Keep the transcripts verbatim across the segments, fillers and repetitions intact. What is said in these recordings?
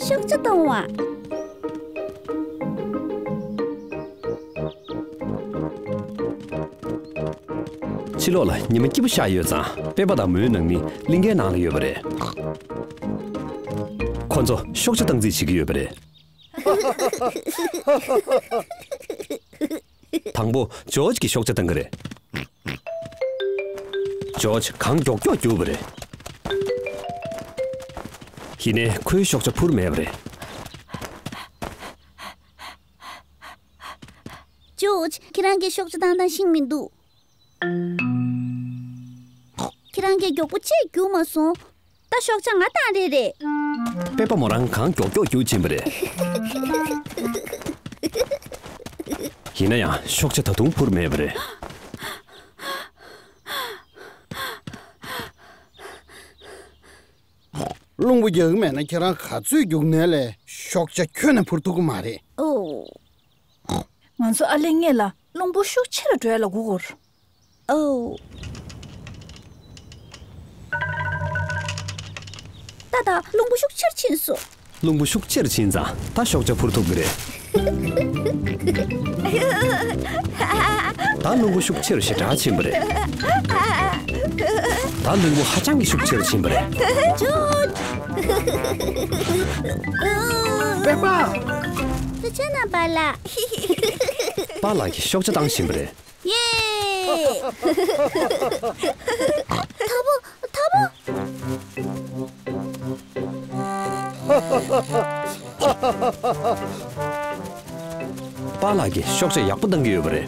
ཤོག་བྱ་གཏོང་བ། ཕྱི་ལོགས་ལ་ཉི་མ་སྐྱིད་པོ་ཤར་ཡོད་ཙང་། པེ་པ་དང་མོའི་ནང་མི་གླིང་གའི་ནང་ལ་ཡོད་པ་རེད། ཁོ་ཚོ་ཤོག་བྱ་བཏང་རྩིས་བྱེད་ཀྱི་ཡོད་པ་རེད། དང་པོ་ཇོརྗ་གིས་ཤོག་བྱ་བཏང་གི་རེད། ཇོརྗ་གང་མགྱོགས་མགྱོགས་རྒྱུགས་པ་རེད། ཡིན་ནའི་ཁོའི་ཤོག་བྱ་འཕུར་མེད་པ་རེད། ཇོརྗ། ཁྱེད་རང་གིས་ཤོག་བྱ་བཏང་སྟངས་ཤེས་མི་འདུག་ཁྱེད་རང་གིས་མགྱོགས་པོ་ཅིག་རྒྱུགས་མ་སོང་། ད་ཤོག་བྱ་ང་བཏང་རེད་རེད། པེ་པ་མོ་རང་གང་མགྱོགས་མགྱོགས་རྒྱུགས་ཕྱིན་པ་རེད། ཡིན་ན་ཡང་ཤོག་བྱ་ད་དུང་འཕུར་མེད་པ་རེད། རླུང་བུ་རྒྱག་གི་མེད་ན་ཁྱེད་རང་ག་ཚོད་རྒྱུགས་ནའི་ལས་ཤོག་བྱ་ཁྱོན་ནས་འཕུར་ཐུབ་ཀྱི་མ་རེད། ཨོ། ང་ཚོ་ཨ་ལེ་སྔོན་ལ་རླུང་བུ་ཤུགས་ཆེ་རུ་འགྲོ་ཡ་ལ་སྒུག་དགོས། ཨོ། ད་ད་རླུང་བུ་ཤུགས་ཆེར་ཕྱིན་སོང་། རླུང་བུ་ཤུགས་ཆེར་ཕྱིན་ཙང་ད་ཤོག་བྱ་འཕུར་ཐུབ་ཀྱི་རེད། ད་རླུང་བུ་ཤུགས་ཆེར་ཞེ་དྲག་ཕྱིན་པ་རེད། ད་རླུང་བུ་ཧ་ཅང་གི་ཤུགས་ཆེར་ཕྱིན་པ་རེད། ཇོརྗ། པེ་པ། ད་ཁྱེད་རྣམ་པ་ལ། པཱ་ལགས་ཀྱིས་ཤོག་བྱ་བཏང་བཞིན་པ་རེད། ཡེ། ཐ་བོ། ཐ་བོ། པཱ་ལགས་ཀྱིས་ཤོག་བྱ་ཡག་པོ་བཏང་གི་ཡོད་པ་རེད།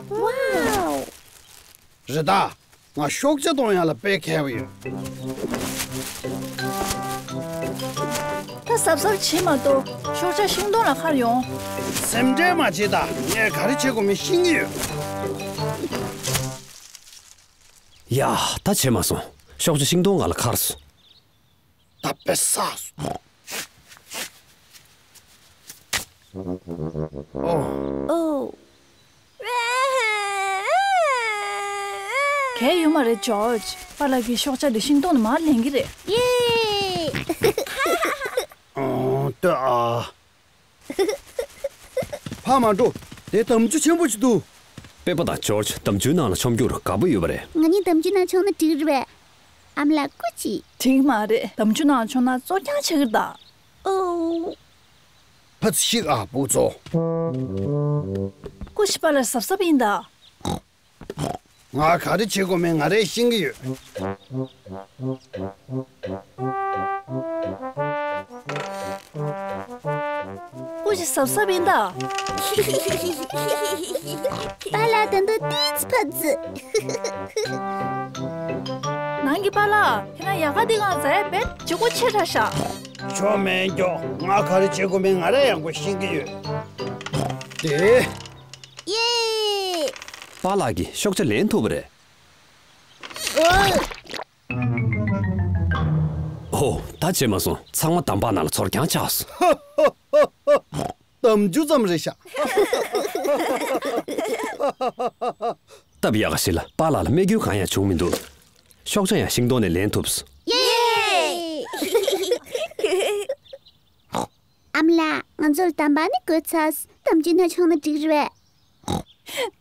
ཝའོ། རེད་ད། ང་ཤོག་བྱ་གཏོང་ཡག་ལ་དཔེ་མཁས་པོ་ཡོད། ད་གཟབ་གཟབ་བྱེད་མ་གཏོགས་ཤོག་བྱ་ཤིང་སྡོང་ལ་འཁར་ཡོང་། སེམས་ཁྲལ་མ་བྱེད་ད། ངས་ག་རེ་བྱེད་དགོས་མིན་ཤེས་ཀྱི་ཡོད། ཡ། ད་བྱེད་མ་སོང་། ཤོག་བྱ་ཤིང་སྡོང་ང་ལ་འཁར་སོང་། ད་དཔེ་བསགས་སོང་། ཨོ། ཨོ། གལ་ཡོད་མ་རེད་ཇོརྗ། པཱ་ལགས་ཀྱིས་ཤོག་བྱ་འདི་ཤིང་སྡོང་ནས་མར་ལེན་གྱི་རེད། ཡེ། ཨོ་ད་ཨ། ཕར་མ་འགྲོ། དེ་འདམ་ཆུ་ཆེན་པོ་ཅིག་འདུག་པེ་པ་དང་ཇོརྗ་འདམ་ཆུའི་ནང་ལ་མཆོང་རྒྱུར་དགའ་པོ་ཡོད་པ་རེད། ང་གཉིས་འདམ་ཆུའི་ནང་མཆོང་ན་འགྲིག་རེད་པས། ཨ་མ་ལགས་སྐུ་མཁྱེན། འགྲིག་མ་རེད། འདམ་ཆུ་ནང་མཆོང་ན་བཙོ་རྐྱང་ཆགས་ཀྱི་རེད་ད། ཨོ། ཕ་ཚི་ཤིག་ཨ་བུ་ཚོ། སྐུ་མཁྱེན་པཱ་ལགས་གཟབ་གཟབ་ཡིན་ད། ང་ག་རེ་བྱེད་དགོས་མིན་ང་རས་ཤེས་ཀྱི་ཡོད། སྐུ་མཁྱེན་གཟབ་གཟབ་ཡིན་ད། པཱ་ལགས་ད་དུང་ཏོག་ཙམ་ཕར་ཙི། ནང་གི་པཱ་ལགས། ཁྱེད་རང་ཡལ་ག་འདི་སྒང་འཛེགས་ཡ་དཔེ་ལྗིད་ཁོག་ཆེ་དྲགས་ཤག་ཆོ་མེད་མགྱོགས། ང་ག་རེ་བྱེད་དགོས་མིན་ང་རས་ཡག་པོ་ཤེས་ཀྱི་ཡོད། དེ། ཡེ། པཱ་ལགས་ཀྱིས་ཤོག་བྱ་ལེན་ཐུབ་པ་རེད། ཨོ། ད་བྱས་མ་སོང་། ཚང་མ་འདམ་བག་ནང་ལ་ཚོར་རྐྱང་ཆགས་སོང་། འདམ་ཆུ་ཙམ་རེད་ཤག་སྟབས་ཡག་ག་ཞིག་ལ་པཱ་ལགས་ལ་རྨས་སྐྱོན་གང་ཡང་བྱུང་མི་འདུག་ཤོག་བྱ་ཡང་ཤིང་སྡོང་ནས་ལེན་ཐུབ་སོང་། ཡེ། ཨ་མ་ལགས། ང་ཚོར་འདམ་བག་ནི་དགོས་ཚར། འདམ་ཆུའི་ནང་མཆོང་ན་འགྲིག་རེད་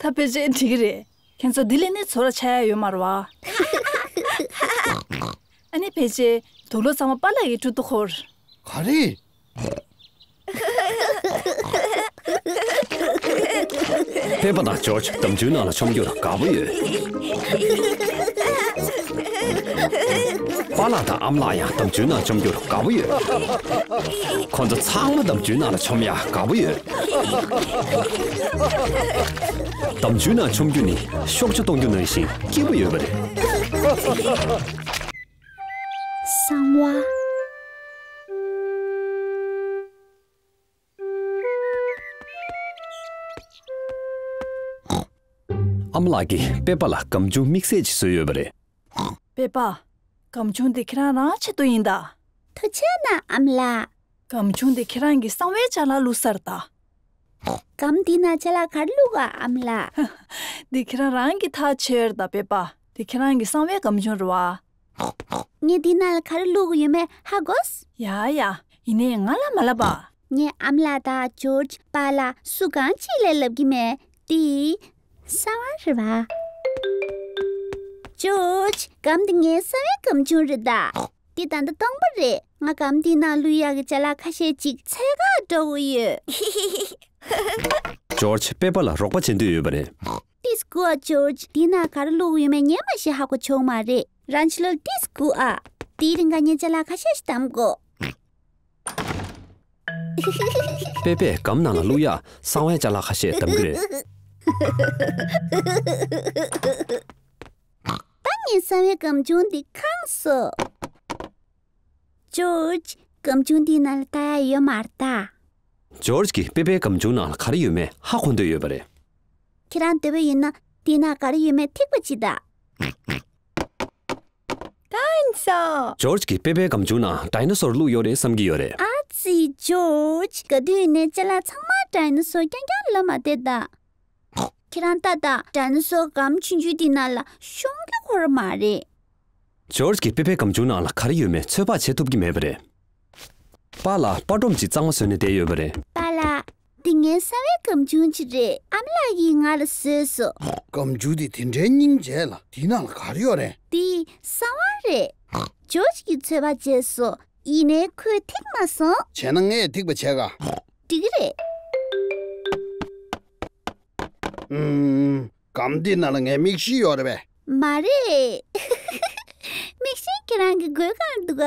པས། ད་ཕལ་ཆེར་འགྲིག་གི་རེད། ཁྱེད་ཚོ་འདི་ལས་ནི་ཚོར་བ་ཆགས་ཡ་ཡོད་མ་རེད་པ། ཨ་ནི་ཕལ་ཆེར་དུག་ལོག་ཚང་མ་པཱ་ལགས་ཀྱིས་བཀྲུ་འདུག་ཧོར། ག་རེ། པེ་པ་དང་ཇོརྗ་འདམ་ཆུའི་ནང་ལ་མཆོང་རྒྱུར་དགའ་པོ་ཡོད། པཱ་ལགས་དང་ཨ་མ་ལགས་ཡང་འདམ་ཆུའི་ནང་མཆོང་རྒྱུར་དགའ་པོ་ཡོད། ཁོ་ཚོ་ཚང་མ་འདམ་ཆུའི་ནང་ལ་མཆོང་ཡག་དགའ་པོ་ཡོད། འདམ་ཆུའི་ནང་མཆོང་རྒྱུ་ནི་ཤོག་བྱ་གཏོང་རྒྱུ་ནང་བཞིན་སྐྱིད་པོ་ཡོད་པ་རེད། གསང་བ། ཨ་མ་ལགས་ཀྱིས་པེ་པ་ལ་སྒམ་ཆུང་དམིགས་བསལ་ཅིག་བཟོས་ཡོད་པ་རེད། པེ་པ། སྒམ་ཆུང་འདི་ཁྱེད་རང་རང་ཆེད་དུ་ཡིན་ད། ཐུགས་རྗེ་གནང་ཨ་མ་ལགས། སྒམ་ཆུང་འདི་ཁྱེད་རང་གི་གསང་བའི་ཅ་ལག་བླུགས་ས་རེད་ད། སྒམ་འདི་ནང་ཅ་ལག་ག་རེ་བླུགས་ཨ་ཨ་མ་ལགས། འདི་ཁྱེད་རང་རང་གིས་ཐག་ཆོད་ཡོད་རེད་ད་པེ་པ། འདི་ཁྱེད་རང་གི་གསང་བའི་སྒམ་ཆུང་རེད་པ། ངས་འདི་ནང་ལ་ག་རེ་བླུགས་ཡོད་མེད་ཧ་གོ། ཡ་ཡ། ཡིན་ནའི་ང་ལ་མ་ལབ་པ། ངས་ཨ་མ་ལགས་དང་ཇོརྗ། པཱ་ལགས་སུ་གང་ཅིག་ལ་ལབ་ཀྱི་མེད། འདི་གསང་བ་རེད་པ། ཇོརྗ། སྒམ་འདི་ངའི་གསང་བའི་སྒམ་ཆུང་རེད་ད། འདི་ད་ལྟ་སྟོང་པ་རེད། ང་སྒམ་འདིའི་ནང་བླུག་ཡག་གི་ཅ་ལག་ཁ་ཤས་ཅིག་འཚོལ་ག་འགྲོ་གི་ཡོད། ཇོརྗ་པེ་པཱ་ལ་རོགས་པ་བྱེད་འདོད་ཡོད་པ་རེད། ཏིས་ཀུའ་ཇོརྗ། འདི་ནང་ག་རེ་བླུགས་ཡོད་མེད་ངས་མ་ཤེས་ཧ་གོ་ཆོག་མ་རེད། རན་ཆི་ལོལ་ཏིས་ཀུའ། དེའི་རིང་ག་ངས་ཅ་ལག་ཁ་ཤས་ཤིག་བདམ་དགོས། པེ་པས་སྒམ་ནང་ལ་བླུག་ཡག་གསང་བའི་ཅ་ལག་ཁ་ཤས་བདམ་གི་རེད། ད་ངས་གསང་བའི་སྒམ་ཆུང་འདི་ཁེངས་སོང་། ཇོརྗ། སྒམ་ཆུང་འདིའི་ནང་ལ་ལྟ་ཡག་ཡོད་མ་རེད་ད། ཇོརྗ་གིས་པེ་པའི་སྒམ་ཆུང་ནང་ལ་ག་རེ་ཡོད་མེད་ཧ་གོ་འདོད་ཡོད་པ་རེད། ཁྱེད་རང་འདོད་པ་ཡིན་ན་འདིའི་ནང་ག་རེ་ཡོད་མེད་ཐིག་པ་གཅིག་ད། ཀན་སོ། ཇོརྗ་གིས་པེ་པའི་སྒམ་ཆུང་ནང་ཌའི་ནོ་སོར་བླུགས་ཡོད་རེད་བསམ་གྱི་ཡོད་རེད། ཨ་ཙི་ཇོརྗ། ག་དུས་ཡིན་ནའི་ཅ་ལག་ཚང་མར་ཌའི་ནོ་སོར་རྐྱང་རྐྱང་ལབ་མ་བསྡད་ད། ཁྱེད་རང་ལྟ་དང་། ཌའི་ནོ་སོར་སྒམ་ཆུང་ཆུང་དེ་ནང་ལ་ཤོང་གི་ཁོ་ར་མ་རེད། ཇོརྗ་གིས་པེ་པའི་སྒམ་ཆུང་ནང་ལ་ག་རེ་ཡོད་མེད་ཚོད་དཔག་བྱེད་ཐུབ་ཀྱི་མེད་པ་རེད། པཱ་ལགས་པར་སྒྲོམ་ཅིག་གཙང་མ་བཟོས་ནས་བསྡད་ཡོད་པ་རེད། པཱ་ལགས། འདི་ངའི་གསང་བའི་སྒམ་ཆུང་ཅིག་རེད། ཨ་མ་ལགས་ཀྱིས་ང་ལ་བཟོས་སོང་། སྒམ་ཆུང་དེ་དེ་འདྲའི་སྙིང་རྗེ་ལ། དེའི་ནང་ལ་ག་རེ་ཡོད་རེད། འདི་གསང་བ་རེད། ཇོརྗ་གིས་ཚོད་དཔག་བྱས་སོང་། ཡིན་ནའི་ཁོས་ཐིག་མ་སོང་། བྱས་ན་ངས་ཐིག་པ་བྱས་ག་འགྲིག་གི་རེད། ཨུམ། སྒམ་འདི་ནང་ལ་ངའི་མིག་ཤེལ་ཡོད་རེད་པས། མ་རེད། མིག་ཤེལ་ཁྱེད་རང་གི་མགོའི་སྒང་ལ་འདུག་ག་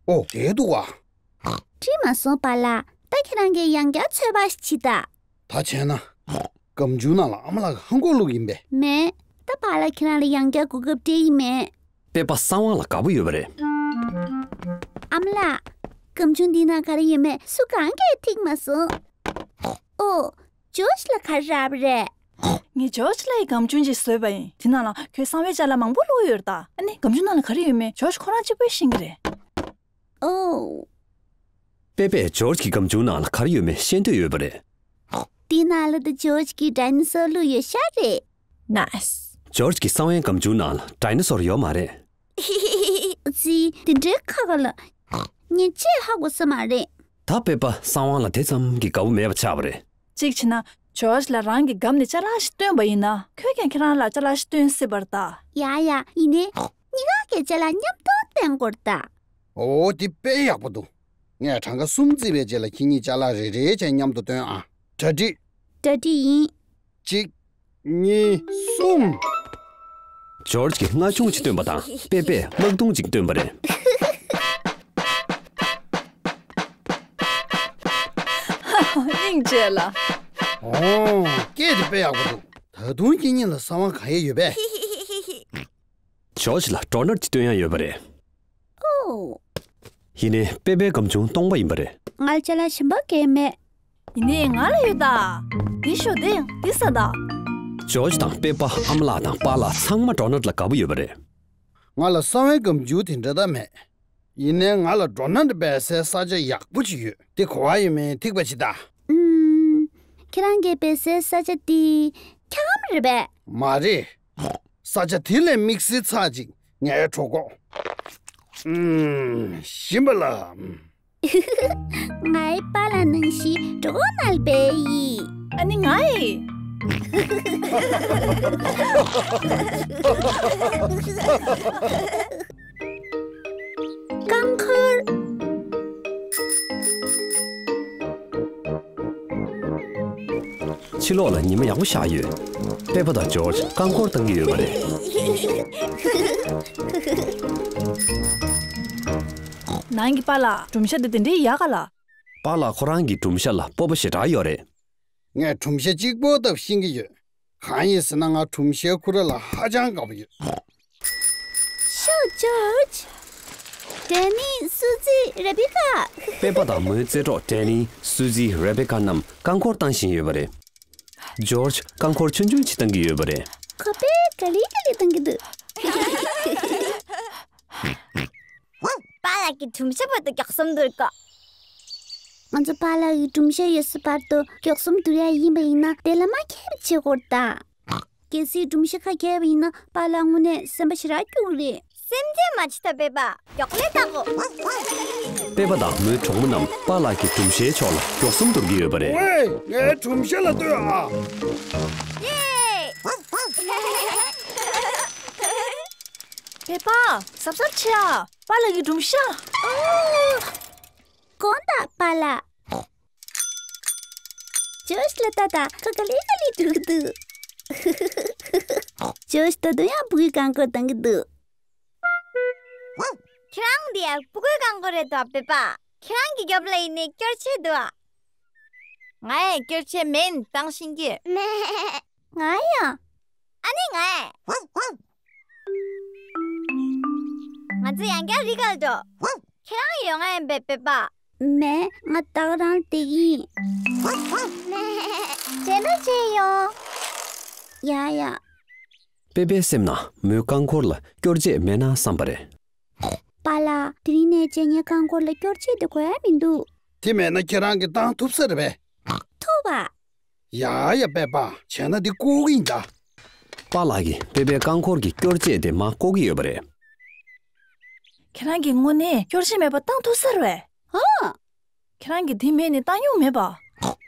ཨོ། དེ་འདུག་ག་འགྲིག་མ་སོང་པཱ་ལགས། ད་ཁྱེད་རང་གིས་ཡང་བསྐྱར་ཚོད་དཔག་ཞིག་བྱེད་ད། ད་བྱས་ན། སྒམ་ཆུང་ནང་ལ་ཨ་མ་ལགས་ཀྱི་ཧང་གོ་བླུགས་ཡིན་པས། མེད། ད་པཱ་ལགས་ཁྱེད་རང་ལ་ཡང་བསྐྱར་གོ་སྐབས་སྤྲད་ཀྱི་མེད། པེ་པ་གསང་བ་ལ་དགའ་པོ་ཡོད་པ་རེད། ཨ་མ་ལགས། སྒམ་ཆུང་འདི་ནང་ག་རེ་ཡོད་མེད་སུ་གང་གིས་ཐིག་མ་སོང་། ཨོ། ཇོརྗ་ལ་ག་རེ་རག་པ་རེད། ངས་ཇོརྗ་ལགས་ཀྱི་སྒམ་ཆུང་ཅིག་བཟོས་པ་ཡིན། དེ་ནང་ལ་ཁོའི་གསང་བའི་ཅ་ལག་མང་པོ་བླུགས་ཡོད་རེད་ད། ཨ་ནི་སྒམ་ཆུང་ནང་ལ་ག་རེ་ཡོད་མེད་ཇོརྗ་ཁོ་རང་གཅིག་པོས་ཤེས་ཀྱི་རེད། ཨོ། པེ་པས་ཇོརྗ་གི་སྒམ་ཆུང་ནང་ལ་ག་རེ་ཡོད་མེད་ཤེས་འདོད་ཡོད་པ་རེད། དེའི་ནང་ལ་ད་ཇོརྗ་གིས་ཌའི་ནོ་སོར་བླུགས་ཡོད་ཤག་རེད། ནའིས། ཇོརྗ་གི་གསང་བའི་སྒམ་ཆུང་ནང་ལ་ཌའི་ནོ་སོར་ཡོད་མ་རེད། ཙི། དེ་འདྲའི་ཁ་ཁ་ལ། ངས་ཅི་ཧ་གོ་ས་མ་རེད། ད་པེ་པ་གསང་བ་ལ་དེ་ཙམ་གྱི་དགའ་པོ་མེད་པ་ཆགས་པ་རེད། གཅིག་བྱས་ན་ཇོརྗ་ལ་རང་གི་སྒམ་ནས་ཅ་ལག་ཞིག་བཏོན་པ་ཡིན་ན་ཁོས་ཀྱང་ཁྱེད་རང་ལ་ཅ་ལག་ཞིག་བཏོན་སྲིད་པ་རེད་ད། ཡ་ཡ། ཡིན་ནའི། གཉིས་ཀ་གིས་ཅ་ལག་མཉམ་དུ་བཏོན་དགོས་རེད་ད། ཨོ། དེ་དཔེ་ཡག་པོ་འདུག་ངས་གྲངས་ཀ་གསུམ་བརྩིས་པའི་རྗེས་ལ་ཁྱེད་གཉིས་ཅ་ལག་རེ་རེ་བྱས་མཉམ་དུ་བཏོན་ཨ། གྲ་སྒྲིག་གྲ་སྒྲིག་ཡིན། གཅིག་གཉིས། གསུམ། ཇོརྗ་གིས་རྔ་ཆུང་ཅིག་བཏོན་པ་དང་པེ་པས་དམག་དུང་ཅིག་བཏོན་པ་རེད། སྙིང་རྗེ་ལ། ཨོ། སྐད་དེ་དཔེ་ཡག་པོ་འདུག་ད་དུང་ཁྱེད་གཉིས་ལ་གསང་བ་གང་ཡང་ཡོད་པས། ཇོརྗ་ལ་ཌོ་ནཊ་ཅིག་བཏོན་ཡག་ཡོད་པ་རེད། ཨོ། ཡིན་ནའི་པེ་པའི་སྒམ་ཆུང་སྟོང་པ་ཡིན་པ་རེད། ང་ལ་ཅ་ལག་གཞན་པ་གང་ཡང་མེད། ཡིན་ནའི་ང་ལ་ཡོད་ད། འདི་ཤོག་འདི་འདི་ཟ་ད། ཇོརྗ་དང་པེ་པ་ཨ་མ་ལགས་དང་པཱ་ལགས་ཚང་མ་ཌོ་ནཊ་ལ་དགའ་པོ་ཡོད་པ་རེད། ང་ལ་གསང་བའི་སྒམ་ཆུང་དེ་འདྲ་ད་མེད། ཡིན་ནའི་ང་ལ་ཌོ་ནཊ་སྦས་སའི་ས་ཆ་ཡག་པོ་ཅིག་ཡོད། དེ་ག་པར་ཡོད་མེད་ཐིག་པ་བྱེད་ད། ཨུམ། ཁྱེད་རང་གིས་སྦས་སའི་ས་ཆ་དེ་འཁྱག་སྒམ་རེད་པས། མ་རེད། ས་ཆ་དེ་ལས་དམིགས་བསལ་ཚགས་ཅིག་ངས་གྲོགས་པོ། ཨུམ། ཞིམ་པ་ལ། ངའི་པཱ་ལགས་ནང་བཞིན་གྲོགས་པོ་ནང་ལ་སྦས་ཡིན། ཨ་ནི་ང་ཡི། རྐང་འཁོར། ཕྱི་ལོགས་ལ་ཉི་མ་ཡག་པོ་ཤར་ཡོད། པེ་པ་དང་ཇོརྗ་རྐང་འཁོར་བཏང་གི་ཡོད་པ་རེད། ནང་གི་པཱ་ལགས་སྒྲུང་བཤད་དེ་དེ་འདྲའི་ཡག་ག་ལ། པཱ་ལགས་ཁོ་རང་གི་སྒྲུང་བཤད་ལ་སྤོབས་པ་ཞེ་དྲག་ཡོད་རེད། ངས་སྒྲུང་བཤད་གཅིག་པོ་ལྟ་བུ་ཤེས་ཀྱི་ཡོད། གང་ཡིན་ཟེར་ན་ང་སྒྲུང་བཤད་ཁོ་ར་ལ་ཧ་ཅང་དགའ་པོ་ཡོད། ཤོག་ཇོརྗ། ཌེ་ནི། སུ་ཛི། རེ་བེ་ཀ། པེ་པ་དང་མོའི་རྩེད་གྲོགས་ཌེ་ནི། སུ་ཛི། རེ་བེ་ཀ་རྣམས་རྐང་འཁོར་བཏང་བཞིན་ཡོད་པ་རེད། ཇོརྗ་རྐང་འཁོར་ཆུང་ཆུང་ཅིག་བཏང་གི་ཡོད་པ་རེད། ཁོ་པས་ག་ལེ་ག་ལེ་བཏང་གི་འདུག་པཱ་ལགས་ཀྱི་སྒྲུང་བཤད་བར་དུ་མགྱོགས་གསུམ་བསྡུར་དགོས། ང་ཚོ་པཱ་ལགས་ཀྱི་སྒྲུང་བཤད་ཡོད་སའི་བར་དུ་མགྱོགས་གསུམ་བསྡུར་ཡག་ཡིན་པ་ཡིན་ན་དེ་ལ་མ་ཁྱད་པར་བྱེད་དགོས་རེད་ད། གལ་སྲིད་སྒྲུང་བཤད་ཁ་གྱེས་པ་ཡིན་ན་པཱ་ལགས་དངོས་གནས་སེམས་པ་ཞེ་དྲག་སྐྱོ་གི་རེད། སེམས་ཁྲལ་མ་བྱེད་ད་པེ་པ། མགྱོགས་ལས་བལྟ་གོ། པེ་པ་དང་མོའི་གྲོགས་མོ་རྣམས་པཱ་ལགས་ཀྱི་སྒྲུང་བཤད་ཕྱོགས་ལ་མགྱོགས་ཟུང་འགྲོ་གི་ཡོད་པ་རེད། ཝེ། ངའི་སྒྲུང་བཤད་ལ་ལྟོས་ཨ། ཡེ། པེ་པ། གཟབ་གཟབ་བྱེད་ཨ། པཱ་ལགས་ཀྱི་སྒྲུང་བཤད། དགོངས་དག་པཱ་ལགས། ཇོ་ཤི་ལ་ལྟ་དང་། ཁོ་ག་ལེ་ག་ལེ་འགྲོ་གི་འདུག་ཇོ་ཤི་ད་དུང་ཡང་ཕྲུ་གུའི་རྐང་འཁོར་བཏང་གི་འདུག་ཁྱེད་རང་འདི་ཡང་ཕྲུ་གུའི་རྐང་འཁོར་རེད་དོ་པེ་པ། ཁྱེད་རང་གི་རྒྱབ་ལ་ཡིན་ནའི་སྐྱོར་ཆས་འདུག་ཨ། ང་ཡང་སྐྱོར་ཆས་མེད་ནི་བཏང་ཤེས་ཀྱི། ང་ཡང་། ཨ་ནི་ང་ཡང་། ང་ཚོ་ཡང་བསྐྱར་རི་ཁར་འགྲོ། ཁྱེད་རང་ཡོང་ང་ཡིན་པས་པེ་པ། མེད། ང་ད་ག་རང་བསྡད་ཀྱི་ཡིན། རྗེས་མ་མཇལ་ཡོང་། ཡ་ཡ། པེ་པའི་སེམས་ནང་མོའི་རྐང་འཁོར་ལ་སྐྱོར་ཆས་མེད་ན་བསམ་པ་རེད། པཱ་ལགས། དེ་རིང་ནས་བྱས་ངའི་རྐང་འཁོར་ལ་སྐྱོར་ཆས་དེ་དགོས་ཡ་མི་འདུག་དེ་མེད་ན་ཁྱེད་རང་གིས་བཏང་ཐུབ་ས་རེད་པས། ཐུབ་པ། ཡ་ཡ་པེ་པ། བྱས་ན་འདི་བཀོག་གི་ཡིན་ད། པཱ་ལགས་ཀྱིས་པེ་པའི་རྐང་འཁོར་གྱི་སྐྱོར་ཆས་དེ་མར་བཀོག་གི་ཡོད་པ་རེད། ཁྱེད་རང་གིས་དངོས་གནས་སྐྱོར་ཆས་མེད་པར་བཏང་ཐུབ་ས་རེད་པས། ཨ། ཁྱེད་རང་གིས་དེ་མེད་ནས་བཏང་མྱོང་མེད་པ།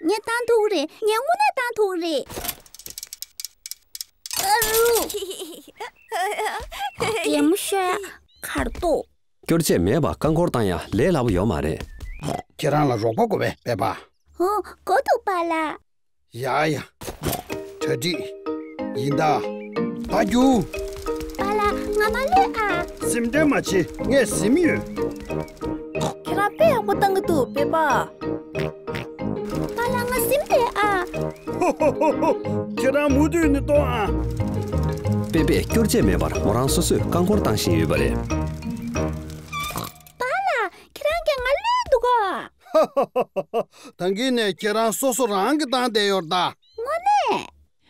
ངས་བཏང་ཐུབ་ཀྱི་རེད། ངས་དངོས་གནས་བཏང་ཐུབ་ཀྱི་རེད། ཨ་རུ། གད་མོ་ཤོར་ཡ། གར་ཏོ། སྐྱོར་ཆས་མེད་པར་རྐང་འཁོར་བཏང་ཡ་ལས་སླ་པོ་ཡོད་མ་རེད། ཁྱེད་རང་ལ་རོགས་པ་དགོས་པས་པེ་པ། ཨོ། དགོས་འདུག་པཱ་ལགས། ཡ་ཡ། གྲ་སྒྲིག་ཡིན་ད། ད་རྒྱུགས། པཱ་ལགས། ང་མ་ལུས་ཨ། སེམས་ཁྲལ་མ་བྱེད། ངས་ཟིན་ཡོད། ཁྱེད་རང་དཔེ་ཡག་པོ་བཏང་གི་འདུག་པེ་པ། པཱ་ལགས། ང་ཟིན་བསྡད་ཨ། ཧོ་ཧོ་ཧོ་ཧོ། ཁྱེད་རང་མུ་མཐུད་ནས་གཏོང་ཨ། པེ་པས་སྐྱོར་ཆས་མེད་པར་མོ་རང་སོ་སོས་རྐང་འཁོར་བཏང་བཞིན་ཡོད་པ་རེད། པཱ་ལགས། ཁྱེད་རང་གིས་ང་བསླུས་འདུག་ག་ད་གིན་ནས་ཁྱེད་རང་སོ་སོ་རང་གིས་བཏང་བསྡད་ཡོད་ད། དངོས་གནས།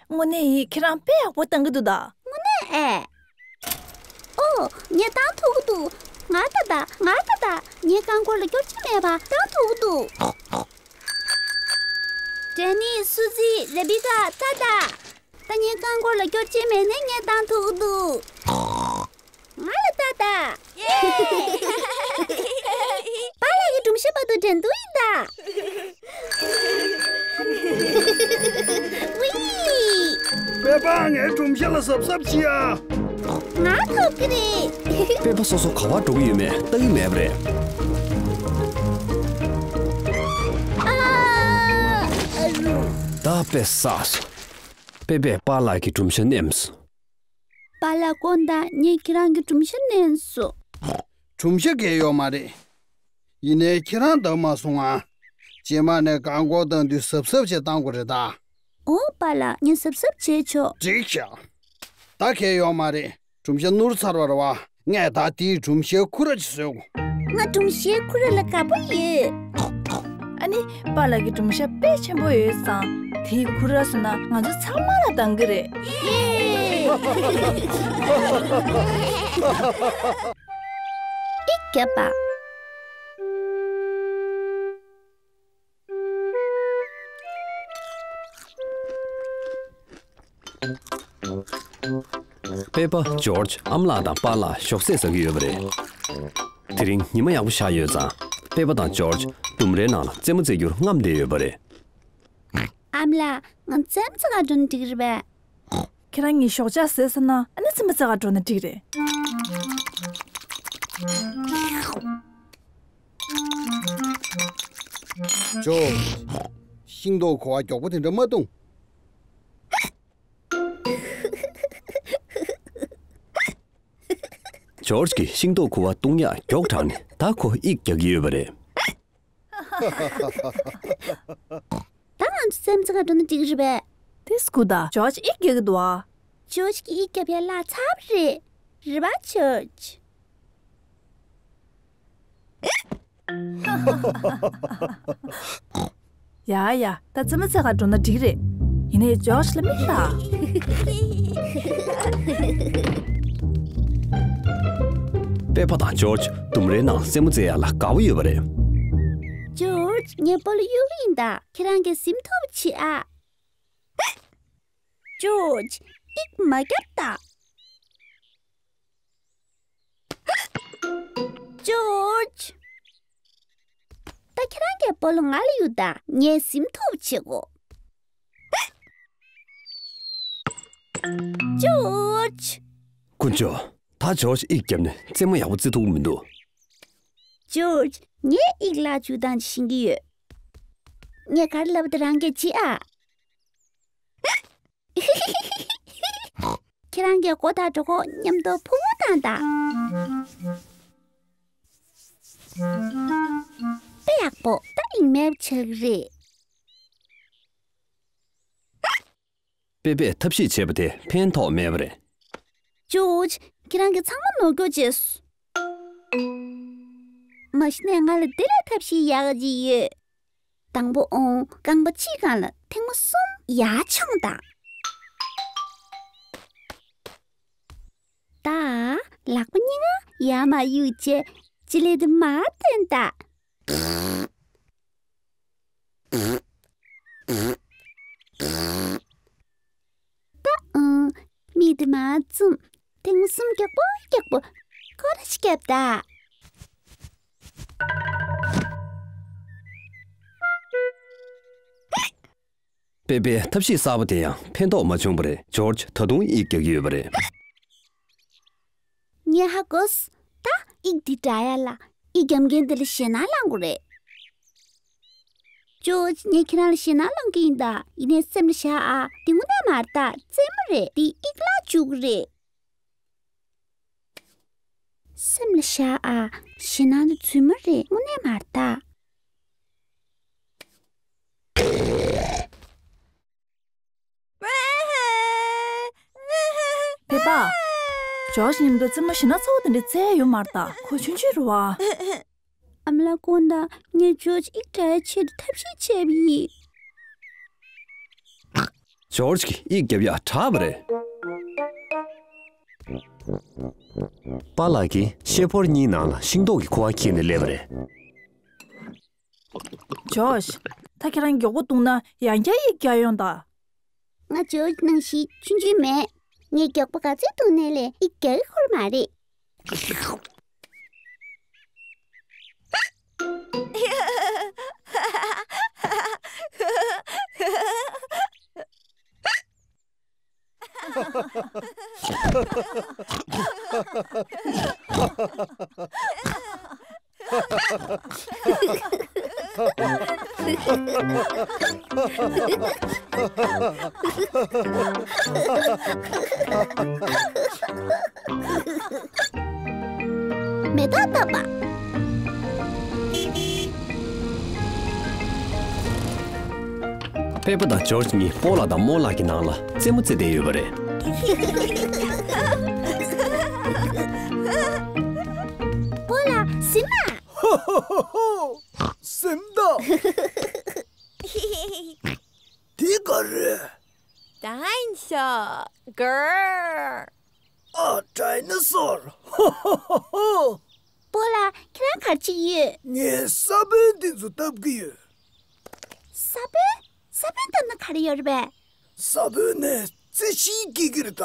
དངོས་གནས་ཡིན། ཁྱེད་རང་དཔེ་ཡག་པོ་བཏང་གི་འདུག་ད། དངོས་གནས་ཨེ། ཨོ། ངས་བཏང་ཐུབ་ཀྱི་འདུག་ང་ད་ད། ང་ད་ད། ངའི་རྐང་འཁོར་ལ་སྐྱོར་ཆས་མེད་པར་བཏང་ཐུབ་ཀྱི་འདུག་ཌེ་ནི། སུ་ཛི། རེ་བི་ཀ། ད་ད། ད་ངའི་རྐང་འཁོར་ལ་སྐྱོར་ཆས་མེད་ནའི་ངས་བཏང་ཐུབ་ཀྱི་འདུག་ང་ལ་ལྟ་ད། པཱ་ལགས་ཀྱི་སྒྲུང་བཤད་བར་དུ་འགྲན་བསྡུར་ཡིན་ད། ཝི། པེ་པ། ངའི་སྒྲུང་བཤད་ལ་གཟབ་གཟབ་བྱེད་ཨ། ང་ཐོབ་ཀྱི་རེད། པེ་པ་སོ་སོ་ག་པར་འགྲོ་གི་ཡོད་མེད་ལྟ་གི་མེད་པ་རེད། ཨ། ད་དཔེ་བསགས་སོང་། པེ་པས་པཱ་ལགས་ཀྱི་སྒྲུང་བཤད་ནེམ་སོང་། པཱ་ལགས་དགོངས་དག་ངས་ཁྱེད་རང་གི་སྒྲུང་བཤད་ནེམ་སོང་། སྒྲུང་བཤད་གལ་ཡོད་མ་རེད། ཡིན་ནའི་ཁྱེད་རང་འདང་མ་སོང་ང་། རྗེས་མ་ནས་རྐང་འཁོར་བཏང་དུས་གཟབ་གཟབ་བྱས་བཏང་དགོས་རེད་ད། ཨོ་པཱ་ལགས། ངས་གཟབ་གཟབ་བྱས་ཆོག་འགྲིག་ཤག་ད་གལ་ཡོད་མ་རེད། སྒྲུང་བཤད་ནོར་ཚར་བ་རེད་བ། ངས་ད་དེའི་སྒྲུང་བཤད་ཁུ་ར་ཅིག་བཟོས་གོ། ང་སྒྲུང་བཤད་ཁུ་ར་ལ་དགའ་པོ་ཡོད། ཨ་ནི་པཱ་ལགས་ཀྱི་སྒྲུང་བཤད་དཔེ་ཆེན་པོ་ཡོད་ཙང་། དེའི་ཁུ་ར་བཟོས་ན་ང་ཚོ་ཚང་མ་ལ་འདང་གི་རེད། ཡེ། ཨི་སྐྱབས་པ། པེ་པ། ཇོརྗ། ཨ་མ་ལགས་དང་པཱ་ལགས་ཞོགས་ཟས་ཟ་གི་ཡོད་པ་རེད། དེ་རིང་ཉི་མ་ཡག་པོ་ཤར་ཡོད་ཙང་། པེ་པ་དང་ཇོརྗ་ལྡུམ་རའི་ནང་ལ་རྩེད་མོ་རྩེ་རྒྱུར་རྔམ་བསྡད་ཡོད་པ་རེད། ཨ་མ་ལགས། ང་རྩེད་མོ་རྩེ་གར་འགྲོ་ན་འགྲིག་གི་རེད་པས། ཁྱེད་རང་གཉིས་ཞོགས་ཇ་ཟས་ཚར་ན་ཨ་ནི་རྩེད་མོ་རྩེ་གར་འགྲོ་ན་འགྲིག་རེད། ཇོ། ཤིང་ཏོག་ཁུ་བ་མགྱོགས་པོ་དེ་འདྲ་མ་འཐུང་། ཇོརྗ་གིས་ཤིང་ཏོག་ཁུ་བ་བཏུང་ཡག་མགྱོགས་དྲགས་ནས་ད་ཁོ་དབྱིག་རྒྱག་གི་ཡོད་པ་རེད། ད་ང་ཚོ་རྩེད་མོ་རྩེ་གར་འགྲོ་ན་འགྲིག་གི་རེད་པས། དེ་སྐུ་ད་ཇོརྗ་དབྱིག་རྒྱག་གི་འདུག་ཨ། ཇོརྗ་གིས་དབྱིག་རྒྱབ་ཡག་བརླག་ཚར་བ་རེད། རེད་པ་ཇོརྗ། ཡ་ཡ། ད་རྩེད་མོ་རྩེ་གར་འགྲོ་ན་འགྲིག་རེད། ཡིན་ནའི་ཇོརྗ་ལ་མིག་ལྟ། པེ་པ་དང་ཇོརྗ་ལྡུམ་རའི་ནང་རྩེད་མོ་རྩེ་ཡག་ལ་དགའ་པོ་ཡོད་པ་རེད། ཇོརྗ། ངས་སྤོ་ལོ་གཡུག་གི་ཡིན་ད། ཁྱེད་རང་གིས་ཟིན་ཐུབ་པ་བྱེད་ཨ། ཇོརྗ། དབྱིག་མ་རྒྱབ་ད། དེ་སྤོ་ལོ་ང་ལ་གཡུག་དང་། ངས་ཟིན་ཐུབ་བྱེད་དགོས། ཇོརྗ། དཀོན་མཆོག་ད་ཇོརྗ་ཡིག་བརྒྱབ་ནས་རྩེད་མོ་ཡག་པོ་རྩེ་ཐུབ་ཀྱི་མི་འདུག་ཇོརྗ། ངས་ཡིག་བརླག་བཅུག་སྟངས་ཤེས་ཀྱི་ཡོད། ངས་ག་རེ་ལབ་པ་དེ་རང་གིས་བྱེད་ཨ། ཁྱེད་རང་གི་མགོ་དང་གྲོད་ཁོག་མཉམ་དུ་ཕུང་བོ་བཏང་དང་། དཔེ་ཡག་པོ། ད་ཡིན་མེད་ཆགས་རེད། པེ་པེས་ཐབས་ཤེས་བྱས་པ་དེ་ཕན་ཐོགས་མེད་པ་རེད། ཇོརྗ། ཁྱེད་རང་གིས་ཚང་མ་ནོར་སྐྱོར་བྱས་སོང་། མ་གཞི་ནས་ང་ལ་དེ་ལས་ཐབས་ཤེས་ཡག་ག་ཅིག་ཡོད། དང་པོ་ཨོང་རྐང་པ་གཅིག་སྒང་ལ་ཐེངས་མ་གསུམ་ཡར་མཆོངས་དང་། ད་ལག་པ་གཉིས་ཀ་ཡར་མར་གཡུག་བྱས་ལྕེ་ལེབ་དེ་མར་འཐེན་དང་། ད་ཨང་། མིག་དེ་མར་བཙུམ། ཐེངས་གསུམ་རྒྱག་པོ་རྒྱག་པོ་སྐོར་ར་ཞིག་རྒྱབ་དང་། པེ་པེའི་ཐབས་ཤེས་གསར་པ་དེ་ཡང་ཕན་ཐོགས་མ་བྱུང་བ་རེད། ཇོརྗ་ད་དུང་ཡིག་རྒྱག་གི་ཡོད་པ་རེད། ངས་ཧ་གོ་སོང་། ད་ཡིག་འདི་འདྲ་ཡ་ལ་ཡིག་རྒྱབ་མཁན་དེ་ལ་ཞེད་སྣང་ལངས་དགོས་རེད། ཇོ། ངས་ཁྱེད་རང་ལ་ཞེད་སྣང་ལངས་ཀྱི་ཡིན་ད། ཡིན་ནའི་སེམས་ལ་བཞག་ཨ། འདི་དངོས་གནས་མ་རེད་ད། རྩེད་མོ་རེད། འདི་ཡིག་བརླག་བཅུག་གི་རེད། སེམས་ལ་བཞག་ཨ། ཞེད་སྣང་དེ་རྫུན་མ་རེད། དངོས་གནས་མ་རེད་ད། བོད་པ། ཇོརྗ་མཉམ་དུ་རྩེད་མོ་ཞེ་ན་ཚ་བོ་དེ་འདྲ་རྩེ་ཡ་ཡོད་མ་རེད་ད། ཁོ་ཆུང་ཆུང་རེད་བ། ཨ་མ་ལགས་དགོངས་དག། ངས་ཇོརྗ་ཡིག་རྒྱག་ཡ་ཆེད་དུ་ཐབས་ཤེས་བྱས་པ་ཡིན། ཇོརྗ་གིས་ཡིག་རྒྱབ་ཡ་དྲག་པ་རེད། པཱ་ལགས་ཀྱིས་ཤེལ་ཕོར་གཉིས་ནང་ལ་ཤིང་ཏོག་གི་ཁུ་བ་འཁྱེར་ནས་སླེབས་པ་རེད། ཇོརྗ། ད་ཁྱེད་རང་མགྱོགས་པོ་འདུག་ན་ཡང་བསྐྱར་ཡིག་རྒྱག་ཡོང་དང་། ང་ཇོརྗ་ནང་བཞིན་ཆུང་ཆུང་མེད། ངས་མགྱོགས་པོ་ག་ཚོད་འདུག་ནའི་ལས་ཡིག་རྒྱག་གི་ཁོར་མ་རེད། མེ་ཏོག་བཏབ་པ། པེ་པེ་དང་ཇོརྗ་གཉིས་སྤོ་ལགས་དང་རྨོ་ལགས་ཀྱི་ནང་ལ་རྩེད་མོ་རྩེ་བསྡད་ཡོད་པ་རེད། སྤོ་ལགས་ཟིན་ན། ཧོ་ཧོ་ཧོ་ཧོ། ཟིན་ད། དེ་ག་རེད། ཌའི་ནོ་སོར། གར། ཨ། ཌའི་ནོ་སོར། ཧོ་ཧོ་ཧོ་ཧོ། སྤོ་ལགས་ཁྱེད་རང་ག་རེ་བྱེད་ཀྱི་ཡོད། ངས་ས་བོན་འདི་ཚོ་བཏབ་ཀྱི་ཡོད། ས་བོན། ས་བོན་བཏབ་ན་ག་རེ་ཡོད་རེད་པས། ས་བོན་ནས་རྩི་ཤིང་སྐྱེ་གི་རེད་ད།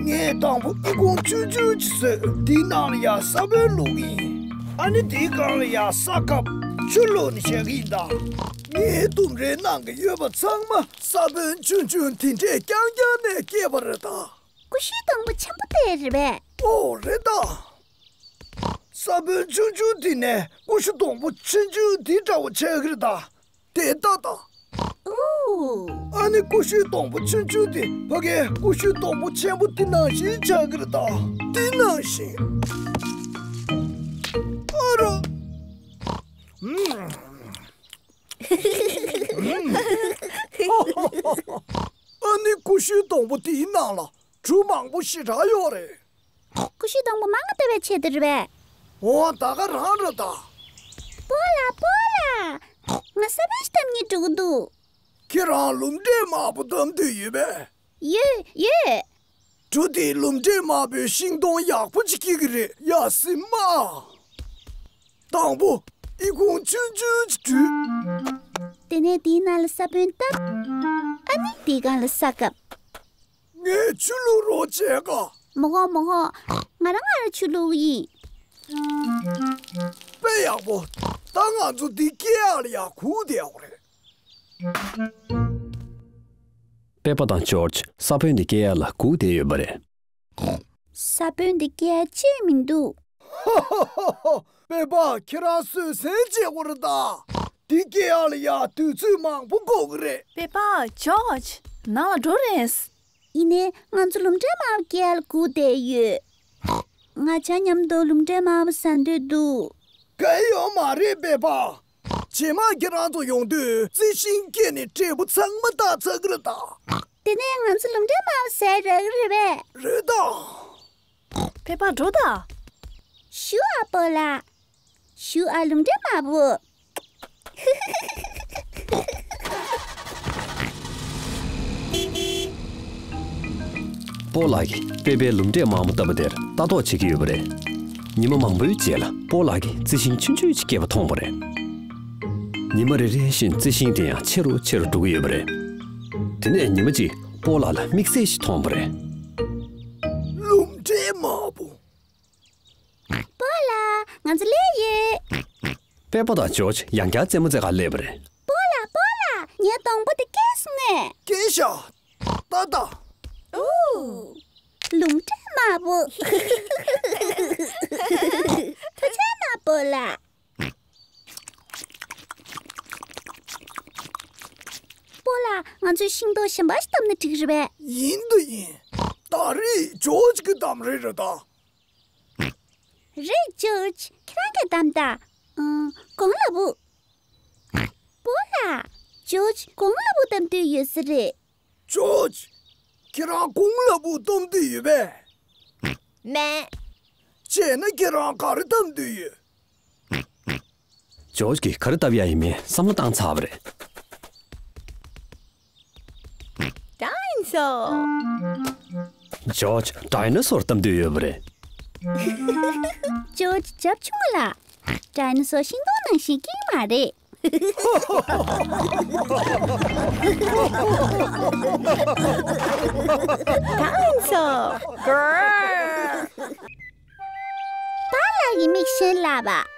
ངས་དང་པོ་ཨི་ཁུང་ཆུང་ཆུང་ཅིག་བཟོས། དེའི་ནང་ལ་ཡང་ས་བོན་བླུགས་ཀྱི་ཡིན། ཨ་ནི་དེའི་སྒང་ལ་ཡང་ས་བཀབ། ཆུ་བླུགས་ནས་བཞག་གི་ཡིན་ད། ངའི་ལྡུམ་རའི་ནང་གི་ཡོད་པ་ཚང་མ་ས་བོན་ཆུང་ཆུང་དེ་འདྲས་རྐྱང་རྐྱང་ནས་སྐྱེས་པ་རེད་ད། ཀུ་ཤུའི་སྡོང་པོ་ཆེན་པོ་དེ་རེད་པས། ཨོ་རེད་ད། ས་བོན་ཆུང་ཆུང་དེ་ནས་ཀུ་ཤུ་སྡོང་པོ་ཆུང་ཆུང་དེ་འདྲ་བོ་ཆགས་ཀྱི་རེད་ད། དེ་ལྟ་དང་། ཨོ། ཨ་ནི་ཀུ་ཤུའི་སྡོང་པོ་ཆུང་ཆུང་དེ་ཕ་གིའི་ཀུ་ཤུའི་སྡོང་པོ་ཆེན་པོ་དེ་ནང་བཞིན་ཆགས་ཀྱི་རེད་ད། དེ་ནང་བཞིན། ཨ་རོ། ཨ་ནི་ཀུ་ཤུའི་སྡོང་པོ་དེའི་ནང་ལ་གྲུ་མང་པོ་ཞེ་དྲག་ཡོད་རེད། ཀུ་ཤུའི་སྡོང་པོ་མང་ང་བཏབ་པའི་ཆེད་དུ་རེད་པས། འོ་ད་ག་རང་རེད་ད། སྤོ་ལགས་སྤོ་ལགས། ང་ས་བོན་ཞིག་བཏབ་སྙིང་འདོད་ཀྱི་འདུག་ཁྱེད་རང་ལུམ་འབྲས་དམར་པོ་བཏབ་འདོད་ཡོད་པས། ཡོད་ཡོད། གྲུ་དེའི་ལུམ་འབྲས་དམར་པོའི་ཤིང་སྡོང་ཡག་པོ་ཅིག་སྐྱེ་གི་རེད། ཡ་སྲིད་མ། དང་པོ་ཨི་ཁུང་ཆུང་ཆུང་ཅིག་བྲུས། དེ་ནས་དེའི་ནང་ལ་ས་བོན་བཏབ། ཨ་ནི་དེའི་སྒང་ལ་ས་བཀབ། ངས་ཆུ་བླུག་རོགས་བྱེད་ག་མི་དགོས་མི་དགོས། ང་རང་ང་རང་ཆུ་བླུག་གི་ཡིན། དཔེ་ཡག་པོ། ད་ང་ཚོ་འདི་སྐྱེལ་ཡག་ལ་ཡ་སྒུག་བསྡད་ཡོད་རེད། པེ་པ་དང་ཇོརྗ་ས་བོན་འདི་སྐྱེལ་ཡག་ལ་སྒུག་བསྡད་ཡོད་པ་རེད། ས་བོན་འདི་སྐྱེལ་ཡག་ཅི་ཡང་མི་འདུག་ཧོ་ཧོ་ཧོ་ཧོ། པེ་པ་ཁྱེད་རང་བཟོད་བསྲན་བྱེད་དགོས་རེད་ད། འདི་སྐྱེལ་ཡག་ལ་ཡ་དུས་ཚོད་མང་པོ་འགོར་གི་རེད། པེ་པ་ཇོརྗ་ནང་ལ་འགྲོ་རན། ཡིན་ནའི་ང་ཚོ་ལུང་འདྲེན་དམར་པོ་སྐྱེལ་ཡག་ལ་སྒུག་བསྡད་ཡོད། ང་ཅག་མཉམ་དུ་ལུང་འདྲེན་དམར་པོ་ཟ་འདོད་འདུག་གལ་ཡོད་མ་རེད་པེ་པ། རྗེས་མ་ཁྱེད་རང་ཚོ་ཡོང་དུས་རྩི་ཤིང་སྐྱེས་ནས་འབྲས་བུ་ཚང་མ་བཏགས་ཚར་གི་རེད་ད། དེ་ནས་ང་ཚོ་ལུང་འདྲེན་དམར་པོ་ཟ་ཡག་རག་གི་རེད་པས། རེད་ད། པེ་པ་འགྲོ་ད། ཞུ་ཨ་སྤོ་ལགས། ཞུ་ཨ་ལུང་འདྲེན་དམར་པོ། སྤོ་ལགས་ཀྱིས་པེ་པའི་ལུང་འདྲེན་དམར་པོ་བཏབ་པ་དེར་ལྟ་རྟོག་བྱེད་ཀྱི་ཡོད་པ་རེད། ཉི་མ་མང་པོའི་རྗེས་ལ་སྤོ་ལགས་ཀྱིས་རྩི་ཤིང་ཆུང་ཆུང་ཅིག་སྐྱེས་པ་མཐོང་བ་རེད། ཉི་མ་རེ་རེ་བཞིན་རྩི་ཤིང་དེ་ཡང་ཆེ་རུ་ཆེ་རུ་འགྲོ་གི་ཡོད་པ་རེད། དེ་ནས་ཉི་མ་གཅིག་སྤོ་ལགས་ལ་དམིགས་བསལ་ཞིག་མཐོང་བ་རེད། ལུང་འདྲེན་དམར་པོ། སྤོ་ལགས། ང་ཚོ་སླེབས་ཡོད། པེ་པ་དང་ཇོརྗ་ཡང་བསྐྱར་རྩེད་མོ་རྩེ་གར་སླེབས་པ་རེད། སྤོ་ལགས། སྤོ་ལགས། ངའི་སྡོང་པོ་དེ་སྐྱེས་སོང་ངས། སྐྱེས་ཤག་ད་ད། ཨོ། ལུང་འདྲེན་དམར་པོ། ཐུགས་རྗེ་གནང་སྤོ་ལགས། སྤོ་ལགས། ང་ཚོས་ཤིང་ཏོག་གཞན་པ་ཞིག་བཏབ་ན་འགྲིག་གི་རེད་པས། ཡིན་ད་ཡིན། ད་རེས་ཇོརྗ་གི་གདམ་རེད་རེད་ད། རེད། ཇོརྗ་ཁྱེད་རང་གིས་གདམ་ད། ཨང་། གོང་ལ་བུ། སྤོ་ལགས། ཇོརྗ་གོང་ལ་བུ་གདམ་འདོད་ཡོད་ས་རེད། ཇོརྗ། ཁྱེད་རང་གོང་ལ་བུ་གདམ་འདོད་ཡོད་པས། མེད། བྱས་ན་ཁྱེད་རང་ག་རེ་གདམ་འདོད་ཡོད། ཇོརྗ་གིས་ག་རེ་བཏབ་ཡག་ཡིན་མིན་བསམ་བློ་བཏང་ཚར་བ་རེད། ཌའི་ནོ་སོར། ཇོརྗ་ཌའི་ནོ་སོར་གདམ་འདོད་ཡོད་པ་རེད། ཇོརྗ་རྒྱབ་ཆུང་ལ། ཌའི་ནོ་སོར་ཤིང་སྡོང་ནང་བཞིན་སྐྱེ་གི་མ་རེད། ཌའི་ནོ་སོར། པཱ་ལགས་ཀྱི་མིག་ཤེལ་བརླགས་པ།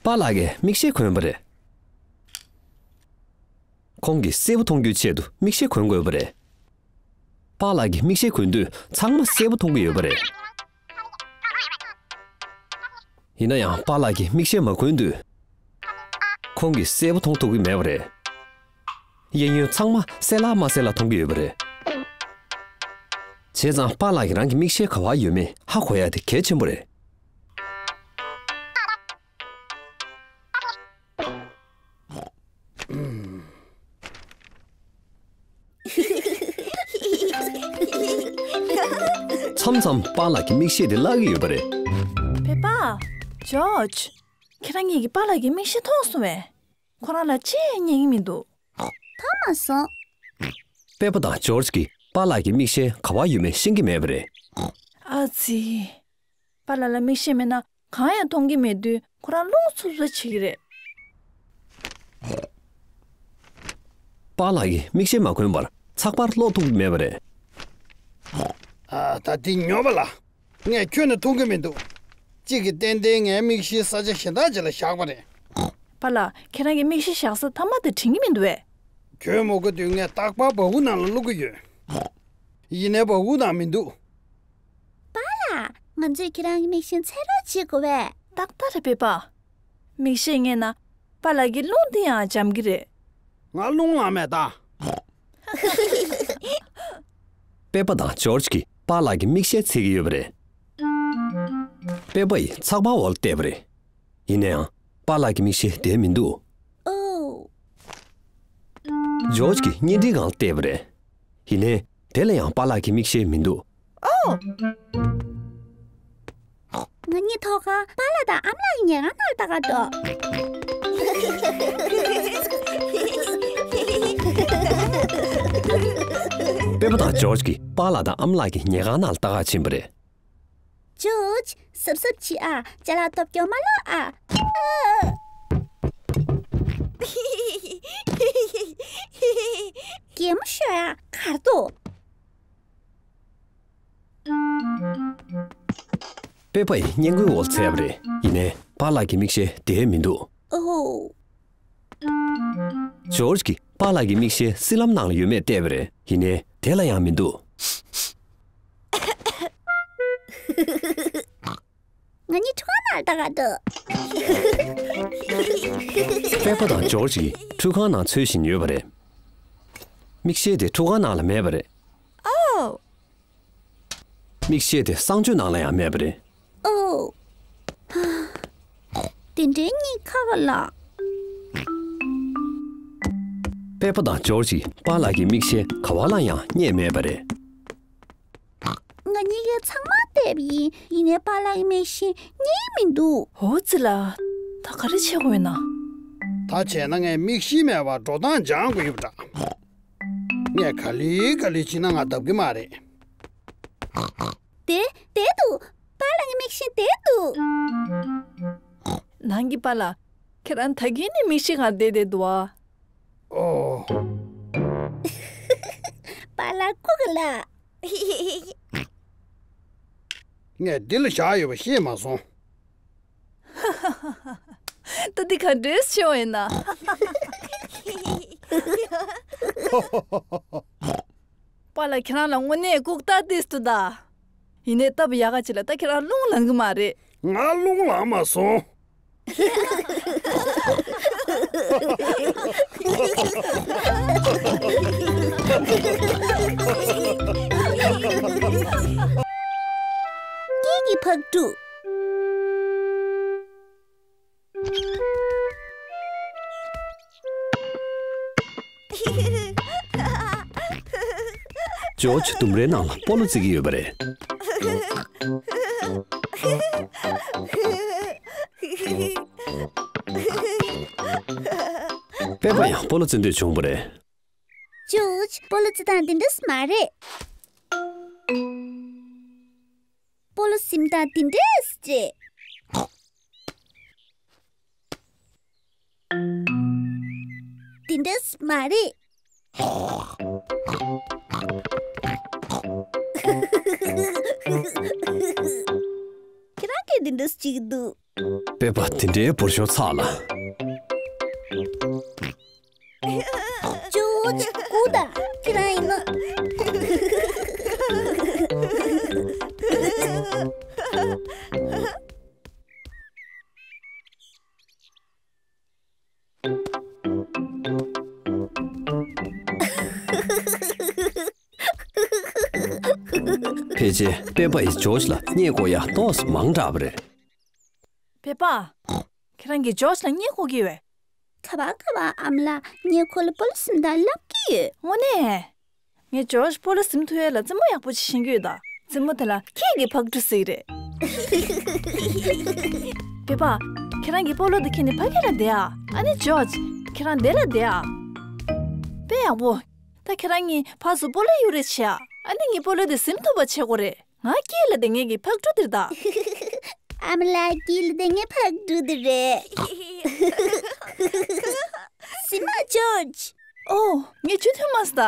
པཱ་ལགས་ཀྱིས་མིག་ཤེལ་གོན་པ་རེད། ཁོང་གིས་གསལ་པོ་མཐོང་རྒྱུའི་ཆེད་དུ་མིག་ཤེལ་གོན་དགོས་པ་རེད། པཱ་ལགས་ཀྱིས་མིག་ཤེལ་གོན་དུས་ཚང་མ་གསལ་པོ་མཐོང་གི་ཡོད་པ་རེད། ཡིན་ན་ཡང་པཱ་ལགས་ཀྱིས་མིག་ཤེལ་མ་གོན་དུས། ཁོང་གིས་གསལ་པོ་མཐོང་ཐུབ་ཀྱི་མེད་པ་རེད། གཡས་གཡོན་ཚང་མ་གསལ་ལ་མ་གསལ་ལ་མཐོང་གི་ཡོད་པ་རེད། བྱས་ཙང་པཱ་ལགས་ཀྱིས་རང་གི་མིག་ཤེལ་ག་པར་ཡོད་མེད་ཧ་གོ་ཡ་དེ་གལ་ཆེན་པོ་རེད། མཚམས་མཚམས་པཱ་ལགས་ཀྱི་མིག་ཤེལ་དེ་བརླག་གི་ཡོད་པ་རེད། པེ་པ། ཇོརྗ། ཁྱེད་རང་གཉིས་ཀྱིས་པཱ་ལགས་ཀྱི་མིག་ཤེལ་མཐོང་སོང་བས། ཁོ་རང་ལ་ཅི་ཡང་ཉན་གྱི་མི་འདུག་མཐོང་མ་སོང་། པེ་པ་དང་ཇོརྗ་གིས་པཱ་ལགས་ཀྱི་མིག་ཤེལ་ག་པར་ཡོད་མེད་ཤེས་ཀྱི་མེད་པ་རེད། ཨ་ཙི། པཱ་ལགས་ལ་མིག་ཤེལ་མེད་ན་གང་ཡང་མཐོང་གི་མེད་དུས་ཁོ་རང་རླུང་འཚུབ་འཚུབ་བྱེད་ཀྱི་རེད། པཱ་ལགས་ཀྱིས་མིག་ཤེལ་མ་གོན་པར་ཚགས་པར་ཀློག་ཐུབ་ཀྱི་མེད་པ་རེད། ཨ། ད་འདི་ཉོབ་པ་ལ། ངས་ཁྱོན་ནས་མཐོང་གི་མི་འདུག་གཅིག་གིས་ཏན་ཏན་ངའི་མིག་ཤེལ་ས་ཆ་གཞན་དག་ཅིག་ལ་བཞག་པ་རེད། པཱ་ལགས། ཁྱེད་རང་གི་མིག་ཤེལ་བཞག་ས་མཐའ་མ་དེ་དྲན་གྱི་མི་འདུག་བས། ཁྱོད་མ་གོ་དུས་ངས་རྟག་པར་སྦ་ཁུག་ནང་ལ་བླུག་གི་ཡོད། ཡིན་ནའི་སྦ་ཁུག་ནང་མི་འདུག་པཱ་ལགས། ང་ཚོས་ཁྱེད་རང་གི་མིག་ཤེལ་འཚོལ་རོགས་བྱེད་དགོས་པས། ཏག་ཏག་རེད་པེ་པ། མིག་ཤེལ་རྙེད་ན་པཱ་ལགས་ཀྱི་རླུང་དེ་ཡང་འཇམ་གྱི་རེད། ང་རླུང་ལངས་མེད་ད། པེ་པ་དང་ཇོརྗ་གིས་པཱ་ལགས་ཀྱི་མིག་ཤེལ་འཚོལ་གྱི་ཡོད་པ་རེད། པེ་པ་ཡིས་ཚགས་པར་འོག་ལ་བལྟས་པ་རེད། ཡིན་ན་ཡང་པཱ་ལགས་ཀྱི་མིག་ཤེལ་དེར་མི་འདུག་ཨོ། ཇོརྗ་གིས་བརྙན་འཕྲིན་སྒང་ལ་བལྟས་པ་རེད། ཡིན་ནའི་དེ་ལ་ཡང་པཱ་ལགས་ཀྱི་མིག་ཤེལ་མི་འདུག་ཨོ། ང་གཉིས་ཐོག་ཁར་པཱ་ལགས་དང་ཨ་མ་ལགས་ཀྱི་ཉལ་ཁང་ནང་ལ་ལྟ་ག་འགྲོ། པེ་པ་དང་ཇོརྗ་གིས་པཱ་ལགས་དང་ཨ་མ་ལགས་ཀྱི་ཉལ་ཁང་ནང་ལ་ལྟ་ག་ཕྱིན་པ་རེད། ཇོརྗ། གཟབ་གཟབ་བྱེད་ཨ། ཅ་ལག་ཐོབ་སྐྱོ་མ་ལོག་ཨ། གད་མོ་ཤོར་ཡ་གར་འདུག་པེ་པ་ཡིས་སྔས་མགོའི་འོག་ལ་འཚོལ་བ་རེད། ཡིན་ནའི་པཱ་ལགས་ཀྱི་མིག་ཤེལ་དེར་མི་འདུག་ཨོ། ཇོརྗ་གིས་པཱ་ལགས་ཀྱི་མིག་ཤེལ་སྲིད་ལམ་ནང་ལ་ཡོད་མེད་བལྟས་པ་རེད། ཡིན་ནའི་དེ་ལ་ཡང་མི་འདུག་ང་གཉིས་ཁྲུས་ཁང་ནང་ལ་ལྟ་ག་འདུག་པེ་པ་དང་ཇོརྗ་གིས་ཁྲུས་ཁང་ནང་འཚོལ་བཞིན་ཡོད་པ་རེད། མིག་ཤེལ་དེ་ཁྲུས་ཁང་ནང་ལ་མེད་པ་རེད། ཨོ། མིག་ཤེལ་དེ་གསང་སྤྱོད་ནང་ལ་ཡང་མེད་པ་རེད། ཨོ། དེ་འདྲའི་གཉིད་ཁ་ག་ལ། པེ་པ་དང་ཇོརྗ་གིས་པཱ་ལགས་ཀྱི་མིག་ཤེལ་ག་བ་ལ་ཡང་རྙེད་མེད་པ་རེད། ང་གཉིས་ཀས་ཚང་མ་བལྟས་པ་ཡིན། ཡིན་ནའི་པཱ་ལགས་ཀྱི་མིག་ཤེལ་རྙེད་མི་འདུག་ཧོ་ཙི་ལ། ད་ག་རེ་བྱེད་དགོས་ན། ད་བྱས་ན་ངས་མིག་ཤེལ་མེད་པར་འགྲོ་སྟངས་སྦྱང་དགོས་ཡོད་པ་འདྲ། ངས་ག་ལེ་ག་ལེ་བྱས་ན་ང་བརྡབ་གི་མ་རེད། དེ་དེ་འདུག་པཱ་ལགས་ཀྱི་མིག་ཤེལ་དེ་འདུག་ནང་གི་པཱ་ལགས། ཁྱེད་རང་ད་གིན་ནས་མིག་ཤེལ་སྒང་བསྡད་བསྡད་འདུག་ཨ། ཨོ། པཱ་ལགས་སྐུ་ག་ལ། ངས་འདི་ལ་བཞག་ཡོད་པ་ཤེས་མ་སོང་། ད་འདི་ག་འདྲས་བྱུང་ཡིན་ན། པཱ་ལགས་ཁྱེད་རང་ལ་དངོས་གནས་ལྐུགས་རྟགས་ཏིས་ཏུ་ད། ཡིན་ནའི་སྟབས་ཡག་ག་ཅིག་ལ་ད་ཁྱེད་རང་རླུང་ལངས་གི་མ་རེད། ང་རླུང་ལངས་མ་སོང་། སྐད་ཀྱི་ཕག་གྲུ། ཇོརྗ་ལྡུམ་རའི་ནང་ལ་སྤོ་ལོ་རྩེ་གི་ཡོད་པ་རེད། པེ་པ་ཡང་སྤོ་ལོ་རྩེ་འདོད་བྱུང་བ་རེད། ཇོརྗ་སྤོ་ལོ་རྩེ་སྟངས་འདི་འདྲས་མ་རེད། སྤོ་ལོ་ཟིན་སྟངས་འདི་འདྲས་རེད། འདི་འདྲས་མ་རེད། ཁྱེད་རང་གིས་འདི་འདྲས་བྱེད་ཀྱི་འདུག་པེ་པ་དེ་འདྲའི་འབོར་ཤོར་ཚར་ལ། ཇོ་ཅིག་སྒུག་དང་། ཁྱེད་རང་ཡིན་ན། ཕལ་ཆེར་པེ་པ་ཡིས་ཇོརྗ་ལ་བརྙས་དགོས་ཡ་ཏོག་ཙམ་མང་དྲགས་པ་རེད། པེ་པ། ཁྱེད་རང་གིས་ཇོརྗ་ལ་བརྙས་དགོས་ཀྱི་ཡོད། ག་པར་ག་པར་ཨ་མ་ལགས། ངས་ཁོ་ལ་སྤོ་ལོ་ཟིན་སྟངས་ལབ་ཀྱི་ཡོད། དངོས་གནས། ངས་ཇོརྗ་སྤོ་ལོ་ཟིན་ཐུབ་ཡ་ལ་རྩེད་མོ་ཡག་པོ་ཅིག་ཤེས་ཀྱི་ཡོད་ད། རྩེད་མོ་དེ་ལ་ཁྱེད་ཀྱི་ཕག་གྲུ་ཟེར་གྱི་རེད། པེ་པ། ཁྱེད་རང་གི་སྤོ་ལོ་དེ་ཁྱེར་ནས་ཕ་གི་ལ་བསྡད་ཨ། ཨ་ནི་ཇོརྗ། ཁྱེད་རང་འདི་ལ་བསྡད་ཨ། དཔེ་ཡག་པོ། ད་ཁྱེད་རང་གཉིས་ཕར་ཚུར་སྤོ་ལོ་གཡུག་རེས་བྱེད་ཨ། ཨ་ནི་ངའི་སྤོ་ལོ་དེ་ཟིན་ཐུབ་པ་བྱེད་དགོས་རེད། ང་དཀྱིལ་ལ་བསྡད་མཁན་གྱི་ཕག་གྲུ་དེ་རེད་ད། ཨ་མ་ལགས། དཀྱིལ་ལ་བསྡད་མཁན་ཕག་གྲུ་དེ་རེད། ཟིན་མ་ཇོརྗ། ཨོ། ངས་ཇུས་མཐུན་མ་སོང་ད།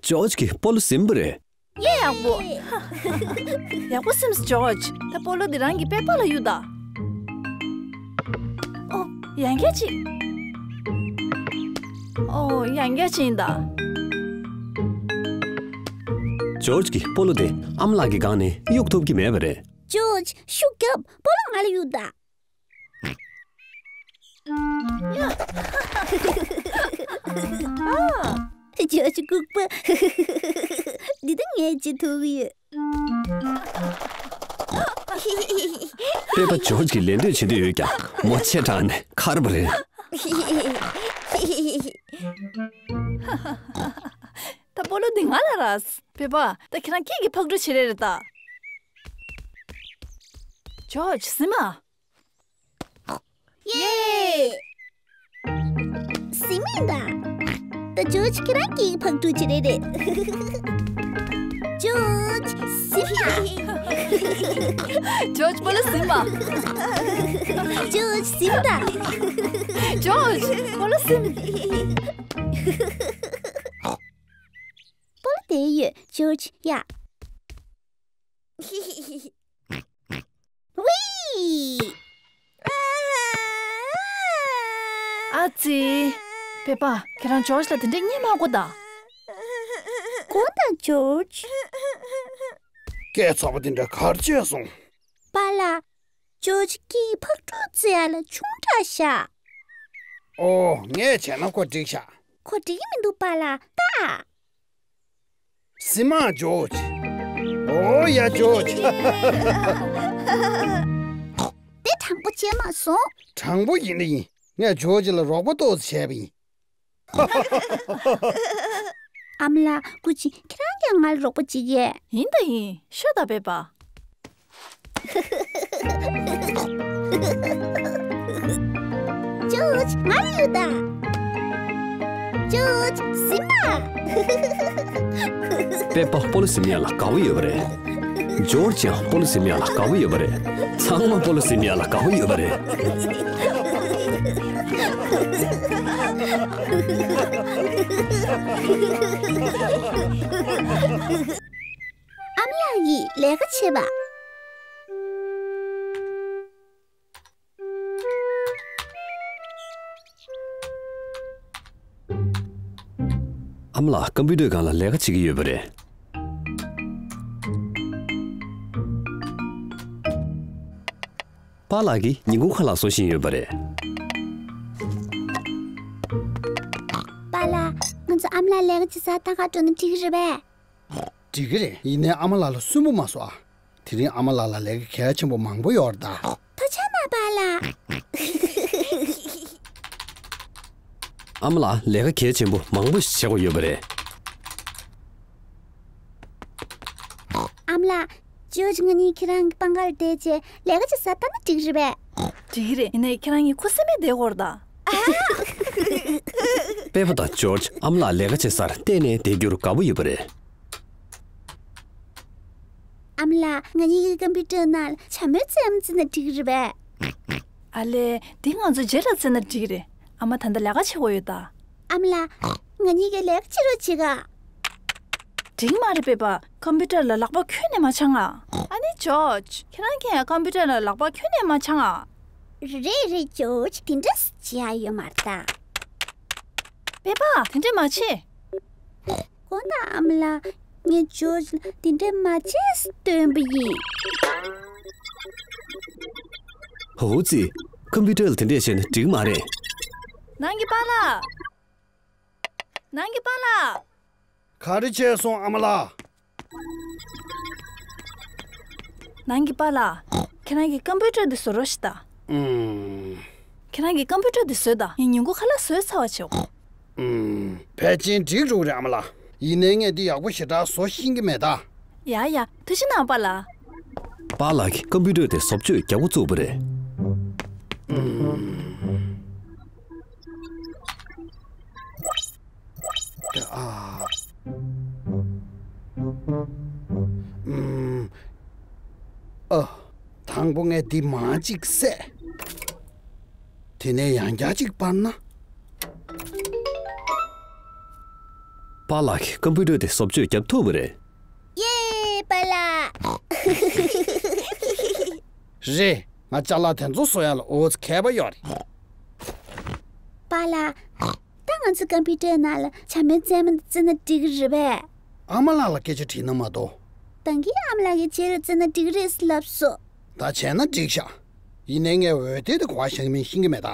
ཇོརྗ་གིས་སྤོ་ལོ་ཟིན་པ་རེད། ཡེ། ཡག་པོ། ཡག་པོ་ཟིན་སོང་ཇོརྗ། ད་སྤོ་ལོ་འདི་རང་གི་པེ་པ་ལ་གཡུག་ད། ཨོ། ཡང་བསྐྱར་ཅིག་ཨོ། ཡང་བསྐྱར་ཅིག་ཡིན་ད། ཇོརྗ་གིས་སྤོ་ལོ་དེ་ཨ་མ་ལགས་ཀྱི་སྒང་ནས་གཡུག་ཐུབ་ཀྱི་མེད་པ་རེད། ཇོརྗ། ཤུགས་རྒྱོབས། སྤོ་ལོ་ང་ལ་གཡུག་ད། ཨ། ཇོརྗ་ལྐུགས་པ། འདི་ད་ངས་བྱེད་ཐུབ་ཡོད། པེ་པ་ཇོརྗ་གིས་ལད་ཟློས་བྱེད་འདོད་ཡོད་ཀྱང་མོ་ཆེ་དྲགས་ནས་ཁར་བ་རེད། ད་སྤོ་ལོ་འདི་ང་ལ་རག་པེ་པ། ད་ཁྱེད་རང་ཁྱེད་ཀྱི་ཕག་གྲུ་བྱེད་རེ་རེད་ད། ཇོརྗ་ཟིན་མ། ཡེ། ཟིན་མིན་ད། ད་ཇོརྗ་ཁྱེད་རང་གི་ཕག་གྲུ་བྱེད་རེ་རེད། ཇོརྗ་ཟིན་མ། ཇོརྗ་སྤོ་ལོ་ཟིན་མ། ཟིན་ད། ཇོརྗ། སྤོ་ལོ་ཟིན། སྤོ་ལོ་དེ་ཡོད་ཇོརྗ་ཡ། ཝི། ཨ་ཙི། པེ་པ། ཁྱེད་རང་ཇོརྗ་ལ་དེ་འདྲས་བརྙས་མ་དགོས་ད། དགོས་ད་ཇོརྗ། སྐད་ཚ་པོ་དེ་འདྲ་ག་རེ་བྱས་སོང་། པཱ་ལགས། ཇོརྗ་སྐད་ཕག་གྲུ་བཙུགས་ཡ་ལ་ཆུང་དྲགས་ཤག་ཨོ། ངས་བྱས་ན་ཁོ་འགྲིག་ཤག་ཁོ་འགྲིག་གི་མི་འདུག་པཱ་ལགས་ད། ཟིན་མ་ཇོརྗ། ཨོ་ཡ་ཇོརྗ། དེ་དྲང་པོ་བྱས་མ་སོང་། དྲང་པོ་ཡིན་ན་ཡིན། ངས་ཇོརྗ་ལ་རོགས་པ་ཏོག་ཙམ་བྱས་པ་ཡིན། ཨ་མ་ལགས། སྐུ་མཁྱེན། ཁྱེད་རང་གིས་ང་ལ་རོགས་པ་བྱེད་ཀྱི། ཡིན་ད་ཡིན། ཤོད་ད་པེ་པ། ཇོརྗ། ང་ལ་གཡུག་ད། ཇོརྗ། ཟིན་མ། པེ་པ་སྤོ་ལོ་ཟིན་ཡ་ལ་དགའ་བོ་ཡོད་པ་རེད། ཇོརྗ་ཡང་སྤོ་ལོ་ཟིན་ཡ་ལ་དགའ་བོ་ཡོད་པ་རེད། ཚང་མ་སྤོ་ལོ་ཟིན་ཡ་ལ་དགའ་བོ་ཡོད་པ་རེད། ཨ་མ་ལགས་ཀྱིས་ལས་ཀ་བྱེད་པ། ཨ་མ་ལགས་ཀམ་པུ་ཊར་སྒང་ལ་ལས་ཀ་བྱེད་ཀྱི་ཡོད་པ་རེད། པཱ་ལགས་ཀྱིས་ཉིན་གུང་ཁ་ལག་བཟོ་བཞིན་ཡོད་པ་རེད། པཱ་ལགས། ང་ཚོ་ཨ་མ་ལགས་ལས་ཀ་བྱེད་སར་ལྟ་ག་འགྲོ་ན་འགྲིག་གི་རེད་པས། འགྲིག་གི་རེད། ཡིན་ནའི་ཨ་མ་ལགས་ལ་སུན་པོ་མ་བཟོ་ཨ། དེ་རིང་ཨ་མ་ལགས་ལ་ལས་ཀ་གལ་ཆེན་པོ་མང་པོ་ཡོད་རེད་ད། ཐུགས་རྗེ་གནང་པཱ་ལགས། ཨ་མ་ལགས་ལས་ཀ་གལ་ཆེན་པོ་མང་པོ་ཞིག་བྱེད་དགོས་ཡོད་པ་རེད། ཨ་མ་ལགས། ཇོརྗ་ང་གཉིས་ཁྱེད་རང་གི་པང་ཁར་བསྡད་བྱས་ལས་ཀ་བྱེད་སར་ལྟ་ན་འགྲིག་གི་རེད་པས། འགྲིག་གི་རེད། ཡིན་ནའི་ཁྱེད་རང་གཉིས་ཁུ་སིམ་མེར་བསྡད་དགོས་རེད་ད། པེ་པ་དང་ཇོརྗ་ཨ་མ་ལགས་ལས་ཀ་བྱེད་སར་གཏན་ནས་བསྡད་རྒྱུར་དགའ་པོ་ཡོད་པ་རེད། ཨ་མ་ལགས། ང་གཉིས་ཀྱི་ཀམ་པུ་ཊར་ནང་ལ་བྱ་མོའི་རྩེད་མོ་རྩེ་ན་འགྲིག་གི་རེད་པས། ཨ་ལས། འདི་ང་ཚོ་རྗེས་ལ་རྩེ་ན་འགྲིག་གི་རེད། ཨ་མ་ད་ལྟ་ལས་ཀ་བྱེད་དགོས་ཡོད་ད། ཨ་མ་ལགས། ང་གཉིས་ཀྱི་ལས་ཀ་བྱེད་རོགས་བྱེད་ག་འགྲིག་མ་རེད་པེ་པ། ཀམ་པུ་ཊར་ལ་ལག་པ་ཁྱོན་ནས་མ་འཆང་ཨ། ཨ་ནི་ཇོརྗ། ཁྱེད་རང་གིས་ཀམ་པུ་ཊར་ལ་ལག་པ་ཁྱོན་ནས་མ་འཆང་ཨ། རེད་རེད་ཇོརྗ། དེ་འདྲ་བྱེད་ཡ་ཡོད་མ་རེད་ད། པེ་པ། དེ་འདྲ་མ་བྱེད། དགོངས་དག་ཨ་མ་ལགས། ངས་ཇོརྗ་ལ་དེ་འདྲ་མ་བྱེད་ཟེར་སྟོན་པ་ཡིན། ཧོ་ཙི། ཀམ་པུ་ཊར་ལ་དེ་འདྲས་བྱས་ན་འགྲིག་མ་རེད། ནང་གི་པཱ་ལགས། ནང་གི་པཱ་ལགས། ག་རེ་བྱས་སོང་ཨ་མ་ལགས། ནང་གི་པཱ་ལགས། ཁྱེད་རང་གིས་ཀམ་པུ་ཊར་འདི་བཟོ་རོགས་ཞིག་དང་། ཨུམ། ཁྱེད་རང་གིས་ཀམ་པུ་ཊར་འདི་བཟོས་དང་། ངས་ཉིན་གུང་ཁ་ལག་བཟོས་ཚར་བ་བྱེད། ཨུམ། ཕལ་ཆེར་འགྲིག་འགྲོ་གི་རེད་ཨ་མ་ལགས། ཡིན་ནའི་ངས་འདི་ཡག་པོ་ཞེ་དྲག་བཟོ་ཤེས་ཀྱི་མེད་ད། ཡ་ཡ། ཐུགས་རྗེ་གནང་པཱ་ལགས། པཱ་ལགས་ཀྱིས་ཀམ་པུ་ཊར་དེ་བཟོ་བཅོས་རྒྱག་འགོ་བཙུགས་པ་རེད། ཨ། ཨུམ། ཨ། དང་པོ་ངས་འདི་མར་གཅིག་བསད། དེ་ནས་ཡང་བསྐྱར་གཅིག་སྤར་ན། པཱ་ལགས་ཀྱིས་ཀམ་པུ་ཊར་དེ་བཟོ་བཅོས་བརྒྱབ་ཐུབ་པ་རེད། ཡེ། པཱ་ལགས། རེད། ང་ཅ་ལག་དེ་ཚོ་བཟོ་ཡ་ལ་འོ་ཙི་མཁས་པ་ཡོད་རེད། པཱ་ལགས། ད་ང་ཚོ་ཀམ་པུ་ཊར་ནང་ལ་བྱ་མོའི་རྩེད་མོ་འདི་རྩེ་ན་འགྲིག་གི་རེད་པས། ཨ་མ་ལགས་ལ་སྐད་ཆ་དྲིས་ན་མ་གཏོགས། ད་གིན་ཨ་མ་ལགས་ཀྱིས་རྗེས་ལ་རྩེ་ན་འགྲིག་གི་རེད་ཟེར་ལབ་སོང་། ད་བྱས་ན་འགྲིག་ཤག་ཡིན་ནའི་ངས་འོད་སྡེར་དེ་ག་པར་བཞག་མིན་ཤེས་ཀྱི་མེད་ད།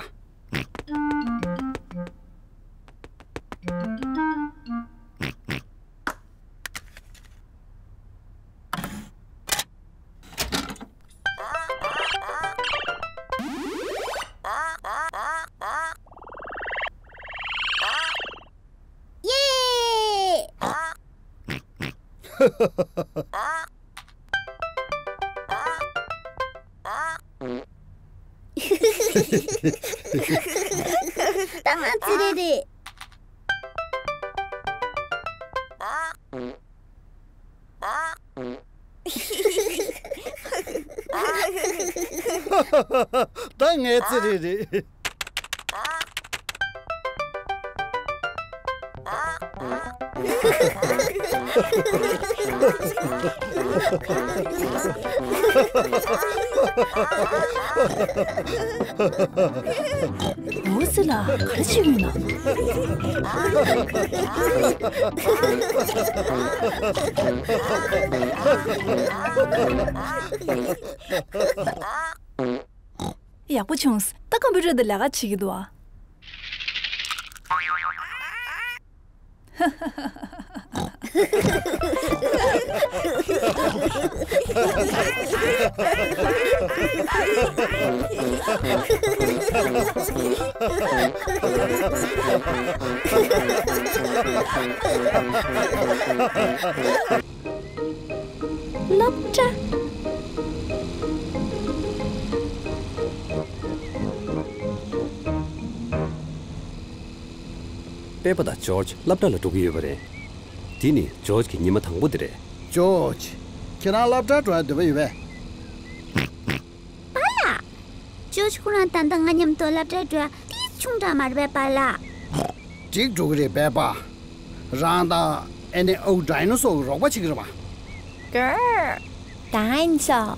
ཡེ། ད་ང་ཚེ་རེ་རེད། ད་ངའི་རྩེད་རེས་རེད། འོ་ཙི་ལ་ག་རེ་བྱེད་ཀྱི་ཡོད་ན། ཡག་པོ་བྱུང་། ད་ཀམ་པུ་ཊར་དེ་ལས་ཀ་བྱེད་ཀྱི་འདུག་ཨ། སློབ་གྲྭ། པེ་པ་དང་ཇོརྗ་སློབ་གྲྭ་ལ་འགྲོ་གི་ཡོད་པ་རེད། འདི་ནི་ཇོརྗ་གི་ཉི་མ་དང་པོ་དེ་རེད། ཇོརྗ། ཁྱེད་རང་སློབ་གྲྭར་འགྲོ་ཡ་འདོད་པ་ཡོད་པས། པཱ་ལགས། ཇོརྗ་ཁོ་རང་ད་ལྟ་ང་མཉམ་དུ་སློབ་གྲྭར་འགྲོ་ཡ་ཏོག་ཙམ་ཆུང་དྲགས་མ་རེད་པས་པཱ་ལགས། འགྲིག་འགྲོ་གི་རེད་པཱ། རང་དང་ཨེ་ནི་ཨོ་ཌའི་ནོ་སོར་གྱི་རོགས་པ་བྱེད་ཀྱི་རེད་པ། གར། ཌའི་ནོ་སོར།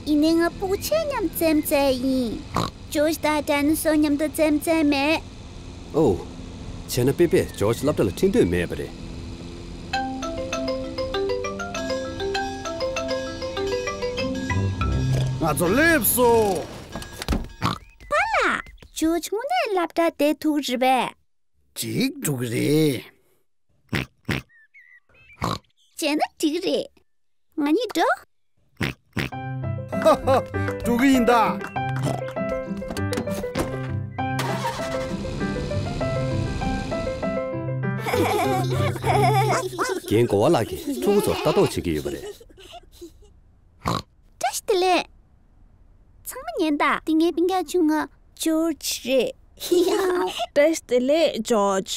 ཡིན་ནའི་ང་སྤུ་གུ་ཆེ་མཉམ་རྩེད་མོ་རྩེ་ཡིན། ཇོརྗ་དང་ཌའི་ནོ་སོར་མཉམ་དུ་རྩེད་མོ་རྩེ་མེད། ཨོ། བྱས་ན་པེ་པས་ཇོརྗ་སློབ་གྲྭ་ལ་ཁྲིད་འདོད་མེད་པ་རེད། ང་ཚོ་སླེབས་སོང་། པཱ་ལགས། ཇོརྗ་དངོས་གནས་སློབ་གྲྭ་བསྡད་ཐུབ་ཀྱི་རེད་པས། འགྲིག་འགྲོ་གི་རེད། བྱས་ན་འགྲིག་གི་རེད། ང་གཉིས་འགྲོ། ཧ་ཧ། འགྲོ་གི་ཡིན་ད། རྒན་གོ་བ་ལགས་ཀྱིས་ཕྲུ་གུ་ཚོར་ལྟ་རྟོག་བྱེད་ཀྱི་ཡོད་པ་རེད། བཀྲ་ཤིས་བདེ་ལེགས། ཚང་མ་ཉན་དང་། འདི་ངའི་སྤུན་ཀྱག་ཆུང་ང་ཇོརྗ་རེད། བཀྲ་ཤིས་བདེ་ལེགས་ཇོརྗ།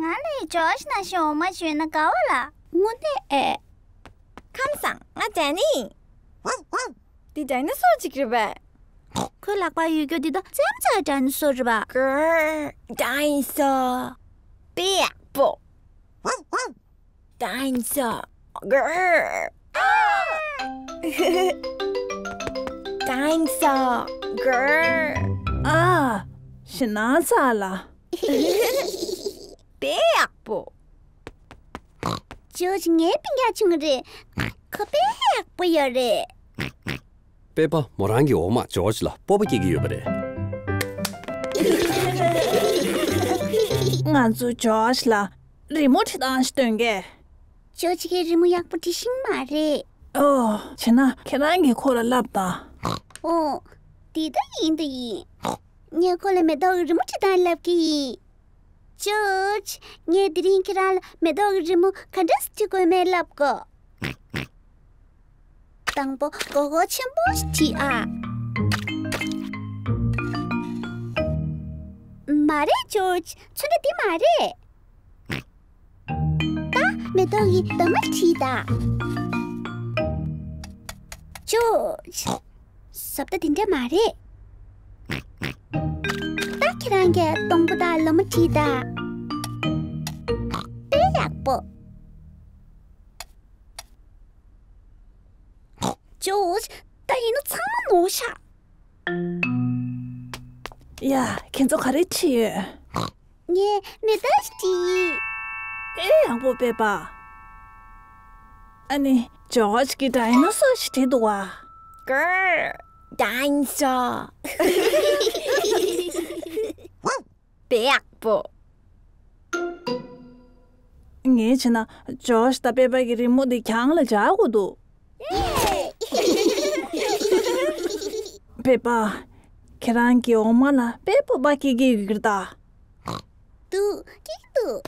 ང་ལས་ཇོརྗ་ནང་བཞིན་འོ་མ་བྱུང་ན་དགའ་བ་ལ། དངོས་གནས་ཨེ། ཁམས་བཟང་། ང་ཌེ་ནི་ཡིན། འདི་ཌའི་ནོ་སོར་ཅིག་རེད་པས། ཁོའི་ལག་པར་ཡོད་རྒྱུ་འདི་དག་རྩེད་མོ་རྩེ་ཡ་ཌའི་ནོ་སོར་རེད་པ། གར། ཌའི་ནོ་སོར། དཔེ་ཡག་པོ། ཌའི་ནོ་སོར། གར། ཌའི་ནོ་སོར། གར། ཨ། ཞེད་སྣང་ཚ་ལ། དཔེ་ཡག་པོ། ཇོརྗ་ངའི་སྤུན་ཀྱག་ཆུང་རེད། ཁོ་དཔེ་ཡག་པོ་ཡོད་རེད། པེ་པ་མོ་རང་གི་འོག་མ་ཇོརྗ་ལ་སྤོབས་པ་སྐྱེ་གི་ཡོད་པ་རེད། ང་ཚོ་ཇོརྗ་ལ་རི་མོ་བྲིས་སྟངས་ཤིག་སྟོན་གས། ཇོརྗ་གིས་རི་མོ་ཡག་པོ་བྲིས་ཤེས་མ་རེད། ཨོ། བྱས་ན་ཁྱེད་རང་གིས་ཁོ་ལ་བསླབ་དང་། ཨོ། དེ་ད་ཡིན་ད་ཡིན། ངས་ཁོ་ལ་མེ་ཏོག་གི་རི་མོ་བྲིས་སྟངས་བསླབ་ཀྱི་ཡིན། ཇོརྗ། ངས་དེ་རིང་ཁྱེད་རང་ལ་མེ་ཏོག་གི་རི་མོ་ག་འདྲ་སེ་བྲིས་དགོས་མེད་བསླབ་གོ། དང་པོ་མགོ་སྐོར་ཆེན་པོ་ཞིག་བྲིས་ཨ། མ་རེད་ཇོརྗ། ཚོན་ཁྲ་འདི་མ་རེད། ད་མེ་ཏོག་གི་འདབ་མ་བྲིས་ད། ཇོརྗ། བཟོ་ལྟ་དེ་འདྲ་མ་རེད། ད་ཁྱེད་རང་གིས་སྡོང་པོ་དང་ལོ་མ་བྲིས་ད། དཔེ་ཡག་པོ། ཇོརྗ། ད་ཡིན་ན་ཚང་མ་ནོར་ཤག་ཡ། ཁྱེད་ཚོ་ག་རེ་བྲིས་ཡོད། ངས་མེ་ཏོག་ཞིག་བྲིས། ཨེ། ཡག་པོ་པེ་པ། ཨ་ནི་ཇོརྗ་གིས་ཌའི་ནོ་སོར་ཞིག་བྲིས་འདུག་བ། གར། ཌའི་ནོ་སོར། དཔེ་ཡག་པོ། ངས་བྱས་ན་ཇོརྗ་དང་པེ་པ་གི་རི་མོ་འདི་གྱང་ལ་འཇག་དགོས་འདུག་པེ་པ། ཁྱེད་རང་གི་འོ་མ་ལ་དཔེ་སྤོབས་པ་སྐྱེ་གི་ཡོད་ཀྱི་རེད་ད། འདུག་སྐྱེ་གི་འདུག་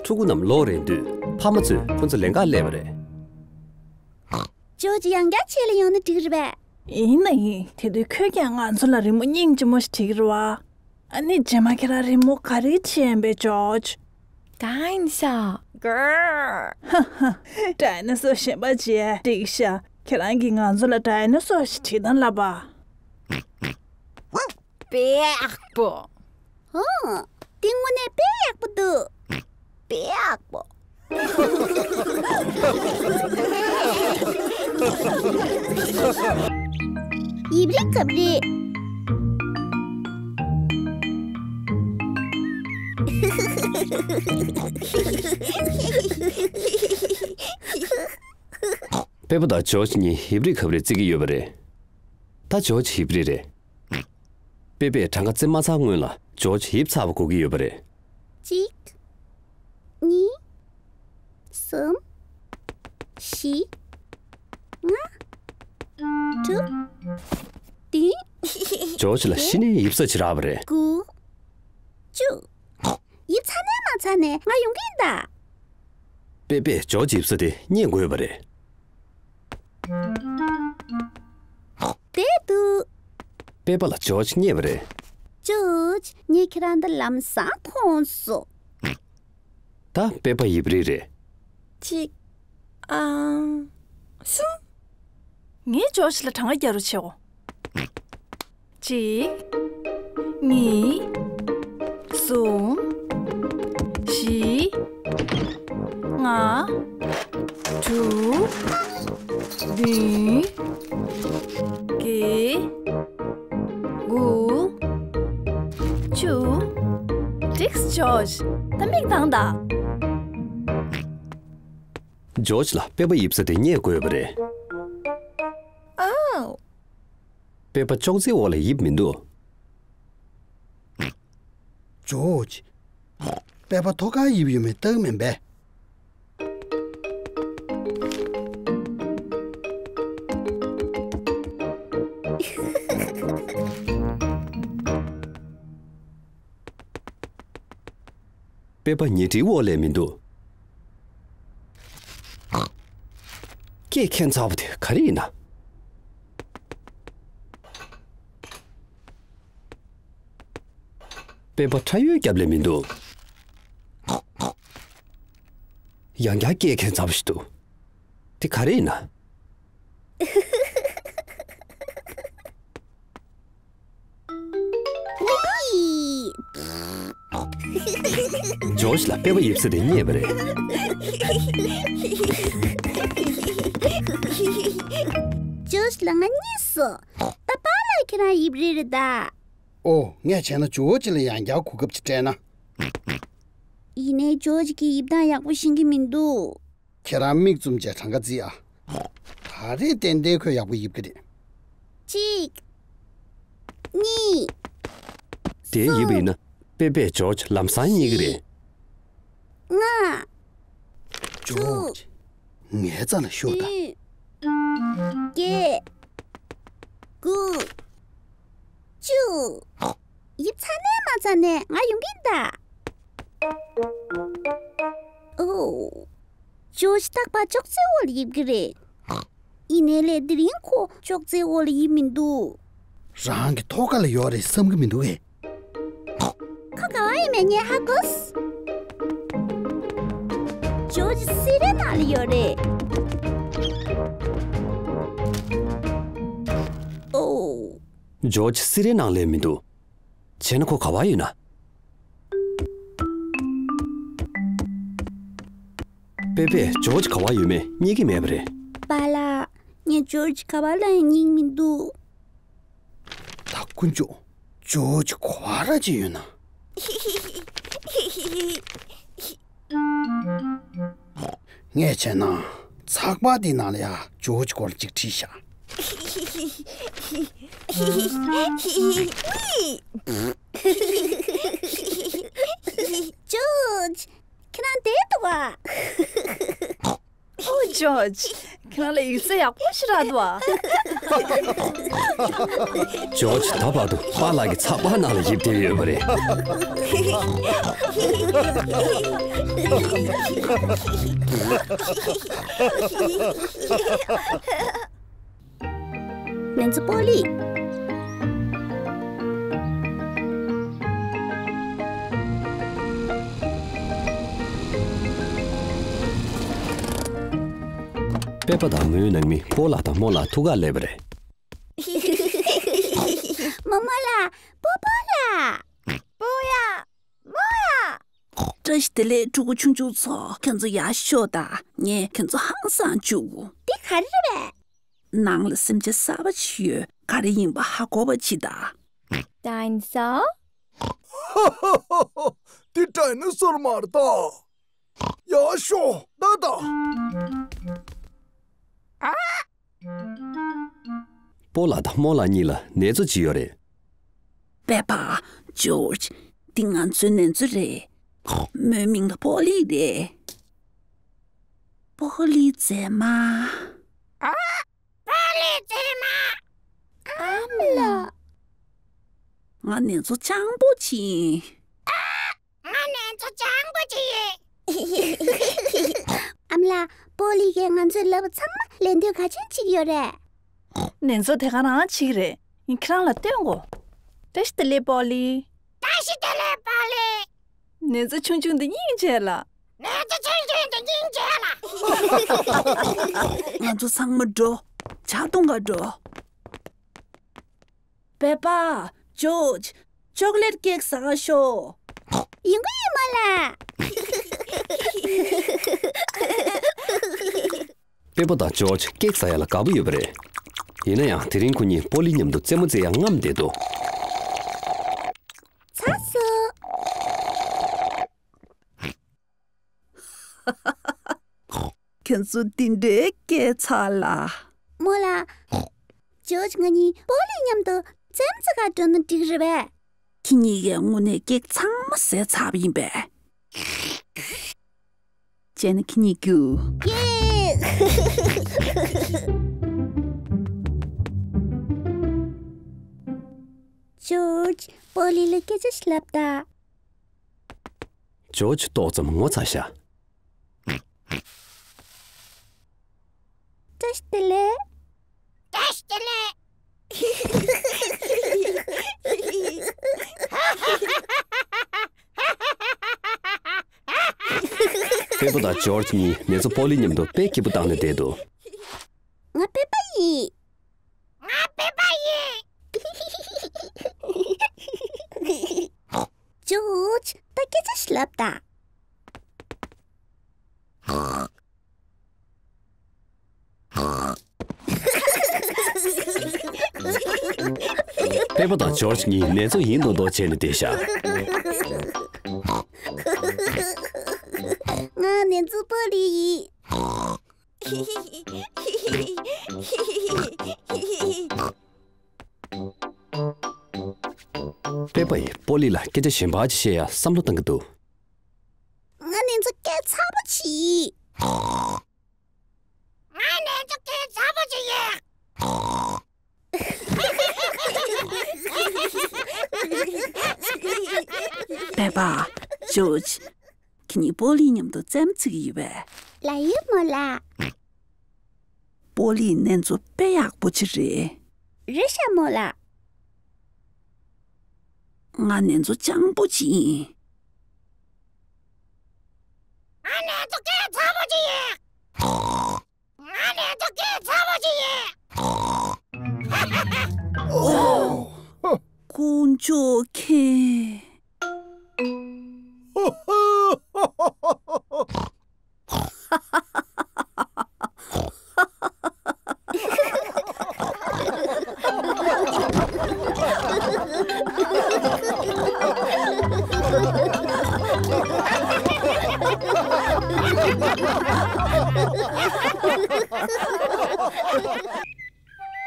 ཕྲུ་གུ་རྣམས་ལོག་རན་དུས་ཕ་མ་ཚོས་ཁོ་ཚོ་ལེན་གར་སླེབས་པ་རེད། ཇོརྗ་ཡང་བསྐྱར་ཆེད་ལ་ཡོང་ན་འགྲིག་རེད་པས། ཡིན་ན་ཡིན། དེ་དུས་ཁོས་ཀྱང་ང་ཚོ་ལ་རི་མོ་སྙིང་རྗེ་མོ་ཞིག་བྲིས་ཀྱི་རེད་བ། ཨ་ནི་རྗེས་མ་ཁྱེད་རང་རི་མོ་ག་རེ་བྲིས་ཡིན་པས་ཇོརྗ། གང་ཡིན་ཤག་གར། ཧ་ཧ། ཌའི་ནོ་སོར་གཞན་པ་བྱས་འགྲིག་ཤག་ཁྱེད་རང་གིས་ང་ཚོ་ལ་ཌའི་ནོ་སོར་ཞིག་བྲིས་དང་ལབ་པ། དཔེ་ཡག་པོ། ཨོ། དེ་དངོས་གནས་དཔེ་ཡག་པོ་འདུག་དཔེ་ཡག་པོ། ཡིབ་རི་གབ་རི། པེ་པ་དང་ཇོརྗ་གཉིས་ཡིབ་རི་གབ་རི་རྩེ་གི་ཡོད་པ་རེད། ད་ཇོརྗ་ཡིབ་རི་རེད། པེ་པས་གྲངས་ཀ་རྩེ་མ་ཚར་སྔོན་ལ་ཇོརྗ་ཡིབ་ཚར་བ་གོ་གི་ཡོད་པ་རེད། གཅིག་གཉིས། གསུམ། བཞི། ལྔ། དྲུག་བདུན། ཇོརྗ་ལ་གཞི་ནས་ཡིབ་ས་ཅིག་རག་པ་རེད། དགུ། བཅུ། ཡིབ་ཚར་ནས་མ་ཚར་ནས་ང་ཡོང་གི་ཡིན་ད། པེ་པས་ཇོརྗ་ཡིབ་ས་དེ་རྙེད་དགོས་པ་རེད། དེ་འདུག་པེ་པ་ལ་ཇོརྗ་རྙེད་པ་རེད། ཇོརྗ། ངས་ཁྱེད་རང་འདི་ལམ་སང་མཐོང་སོང་། ད་པེ་པ་ཡིབ་རི་རེད། གཅིག་ཨང་། གསུམ། ངས་ཇོརྗ་ལ་གྲངས་ཀ་རྒྱག་རོགས་བྱེད་འོ། གཅིག་གཉིས། གསུམ། བཞི། ལྔ། དྲུག་བདུན། བརྒྱད། དགུ། བཅུ། འགྲིགས་ཇོརྗ། ད་མིག་གདངས་དང་། ཇོརྗ་ལ་པེ་པ་ཡིབ་ས་དེ་རྙེད་དགོས་པ་རེད། ཨའོ། པེ་པ་ཅོག་ཙེའི་འོག་ལ་ཡིབ་མི་འདུག་ཇོརྗ། པེ་པ་ཐོག་ཁར་ཡིབ་ཡོད་མེད་བལྟ་གི་མིན་པས། པེ་པ་ཉལ་ཁྲིའི་འོག་ལ་མི་འདུག་སྐད་འཁྱེར་ཚར་བ་དེ་ག་རེ་ཡིན་ན། པེ་པ་ཁྲ་ཡོལ་རྒྱབ་ལ་མི་འདུག་ཡང་བསྐྱར་སྐད་འཁྱེར་ཚར་བ་ཞིག་འདུག་དེ་ག་རེ་ཡིན་ན། ཇོརྗ་ལ་པེ་པ་ཡིབ་ས་དེ་རྙེད་པ་རེད། ཇོརྗ་ལ་ང་རྙེད་སོང་། ད་པཱ་ལགས་ཁྱེད་རང་ཡིབ་རི་རེད་ད། ཨོ། ངས་བྱས་ན་ཇོརྗ་ལ་ཡང་བསྐྱར་གོ་སྐབས་ཅིག་སྤྲད་ན། ཡིན་ནའི་ཇོརྗ་གིས་ཡིབ་སྟངས་ཡག་པོ་ཤེས་ཀྱི་མི་འདུག་ཁྱེད་རང་མིག་བཙུམ་བྱས་གྲངས་ཀ་བརྩི་ཨ། ད་རེས་ཏན་ཏན་ཁོས་ཡག་པོ་ཡིབ་ཀྱི་རེད། གཅིག་གཉིས། དེ་ཡིབ་པ་ཡིན་ན་པེ་པས་ཇོརྗ་ལམ་སང་རྙེད་ཀྱི་རེད། ལྔ། ཇོརྗ། ངའི་རྩ་ལ་ཤོག་དང་། བདུན། བརྒྱད། དགུ། བཅུ། ཡིབ་ཚར་ནས་མ་ཚར་ནས་ང་ཡོང་གི་ཡིན་ད། ཨོ། ཇོརྗ་རྟག་པར་ཅོག་ཙེའི་འོག་ལ་ཡིབ་ཀྱི་རེད། ཡིན་ནའི་ལས་དེ་རིང་ཁོ་ཅོག་ཙེའི་འོག་ལ་ཡིབ་མི་འདུག་རང་གི་ཐོག་ཁ་ལ་ཡོད་རེད་བསམ་གྱི་མི་འདུག་གས། ཁོ་ག་བ་ཡིན་མིན་ངས་ཧ་གོ་སོང་། ཇོརྗ་སི་རའི་ནང་ལ་ཡོད་རེད། ཨོ། ཇོརྗ་སི་རའི་ནང་ལ་མི་འདུག་བྱས་ན་ཁོ་ག་བ་ཡོད་ན། པེ་པས་ཇོརྗ་ག་བ་ཡོད་མེད་རྙེད་ཀྱི་མེད་པ་རེད། པཱ་ལགས། ངས་ཇོརྗ་ག་བ་ལ་ཡང་རྙེད་མི་འདུག་ད་དཀོན་མཆོག་ཇོརྗ་ག་བ་ར་ཅིག་ཡོད་ན། ངས་བྱས་ན་ཚགས་པར་འདི་ནང་ལ་ཡ་ཇོརྗ་སྐོར་ཅིག་བྲིས་ཤག་ཇོརྗ། ཁྱེད་རང་བསྡད་འདུག་ག་ཨོ་ཇོརྗ། ཁྱེད་རང་ལ་ཡིག་ཚད་ཡག་པོ་ཞིག་རག་འདུག་ཨ། ཇོརྗ་ད་བར་དུ་པཱ་ལགས་ཀྱི་ཚགས་པར་ནང་ལ་ཡིབ་བསྡད་ཡོད་པ་རེད། ང་ཚོ་པོ་ལི། པེ་པ་དང་མོའི་ནང་མི་པོ་ལགས་དང་རྨོ་ལགས་ཐུག་གར་སླེབས་པ་རེད། རྨོ་རྨོ་ལགས། པོ་པོ་ལགས། པོ་ཡ། རྨོ་ཡ། བཀྲ་ཤིས་བདེ་ལེགས་ཕྲུ་གུ་ཆུང་ཆུང་ཚོ། ཁྱོད་ཚོ་ཡར་ཤོག་དང་། ངས་ཁྱོད་ཚོ་ཧང་སང་བཅུག་གོ། འདི་ག་རེ་རེད་པས། ནང་ལ་སེམས་ཅན་གསར་པ་ཅིག་ཡོད། ག་རེ་ཡིན་པ་ཧ་གོ་བ་བྱེད་དང་། ཌའི་ནོ་སོར། འདི་ཌའི་ནོ་སོར་མ་རེད་ད། ཡར་ཤོག་ད་ད། པོ་ལགས་དང་རྨོ་ལགས་གཉིས་ལ་ནེ་ཙོ་ཅིག་ཡོད་རེད། པེ་པ། ཇོརྗ། འདི་ང་ཚོའི་ནེ་ཙོ་རེད། མོའི་མིང་ལ་པོ་ལི་རེད། པོ་ལི་མཛེས་མ། པོ་ལི་མཛེས་མ། ཨ་མ་ལགས། ང་ནེ་ཙོ་སྤྱང་པོ་ཅིག་ཡིན། ང་ནེ་ཙོ་སྤྱང་པོ་ཅིག་ཡིན། ཨ་མ་ལགས། པོ་ལི་གིས་ང་ཚོའི་ལབ་པ་ཚང་མ་ལེན་འདོད་ག་ཚོད་ཅིག་ཡོད་རེད། ནེ་ཙོ་དེ་ག་རང་ཅིག་རེད། ངས་ཁྱེད་རང་ལ་སྟོན་གོ། བཀྲ་ཤིས་བདེ་ལེགས་པོ་ལི། བཀྲ་ཤིས་བདེ་ལེགས་པོ་ལི། ནེ་ཙོ་ཆུང་ཆུང་འདི་སྙིང་རྗེ་ལ། ནེ་ཙོ་ཆུང་ཆུང་འདི་སྙིང་རྗེ་ལ། ང་ཚོ་ཚང་མ་འགྲོ། ཇ་འཐུང་ག་འགྲོ། པེ་པ། ཇོརྗ། ཅོག་ལེཊ་ཀེག་ཟ་ག་ཤོག། ཡིན་གོ་ཡིན་རྨོ་ལགས། པེ་པ་དང་ཇོརྗ་ཀེག་ཟ་ཡ་ལ་དགའ་པོ་ཡོད་པ་རེད། ཡིན་ན་ཡང་དེ་རིང་ཁོ་གཉིས་པོ་ལི་མཉམ་དུ་རྩེད་མོ་རྩེ་ཡ་རྔམ་བསྡད་འདུག། ཚར་སོང་། ཁྱོད་ཚོ་འདི་འདྲའི་སྐད་ཚ་ལ། རྨོ་ལགས། ཇོརྗ་ང་གཉིས་པོ་ལི་མཉམ་དུ་རྩེད་མོ་རྩེ་གར་འགྲོ་ན་འགྲིག་རེད་པས། ཁྱེད་གཉིས་ཀས་དངོས་གནས་ཀེག་ཚང་མ་ཟས་ཚར་བ་ཡིན་པས། བྱས་ན་ཁྱེད་གཉིས་རྒྱུགས། ཡེ། ཇོརྗ། པོ་ལི་ལ་སྐད་ཆ་ཞིག་ལབ་དང་། ཇོརྗ་ཏོག་ཙམ་ངོ་ཚ་ཤག། བཀྲ་ཤིས་བདེ་ལེགས། བཀྲ་ཤིས་བདེ་ལེགས། པེ་པ་དང་ཇོརྗ་གཉིས་ནེ་ཙོ་པོ་ལི་མཉམ་དུ་དཔེ་སྐྱིད་པོ་བཏང་ནས་བསྡད་འདུག། ང་པེ་པ་ཡིན། ང་པེ་པ་ཡིན། ཇོརྗ། ད་སྐད་ཆ་ཞིག་ལབ་དང་། པེ་པ་དང་ཇོརྗ་གཉིས་ནེ་ཙོ་ཡིན་མདོག་མདོག་བྱས་ནས་བསྡད་ཤག། ང་ནེ་ཙོ་པོ་ལི་ཡིན། པེ་པ་ཡིས་པོ་ལི་ལ་སྐད་ཆ་གཞན་པ་ཅིག་བཤད་ཡ་བསམ་བློ་བཏང་གི་འདུག། ང་ནེ་ཙོ་སྐད་ཚ་པོ་ཅིག། ང་ནེ་ཙོ་སྐད་ཚ་པོ་ཅིག་ཡིན། པེ་པ། ཇོརྗ། ཁྱེད་གཉིས་པོ་ལི་མཉམ་དུ་རྩེད་མོ་རྩེ་གི་ཡོད་པས། ལགས་ཡོད་རྨོ་ལགས། པོ་ལི་ནེ་ཙོ་དཔེ་ཡག་པོ་ཅིག་རེད། རེད་ཤག་རྨོ་ལགས། ང་ནེ་ཙོ་སྤྱང་པོ་ཅིག་ཡིན། ང་ནེ་ཙོ་སྐད་ཚ་པོ་ཅིག་ཡིན། ང་ནེ་ཙོ་སྐད་ཚ་པོ་ཅིག་ཡིན། དཀོན་མཆོག་མཁྱེན།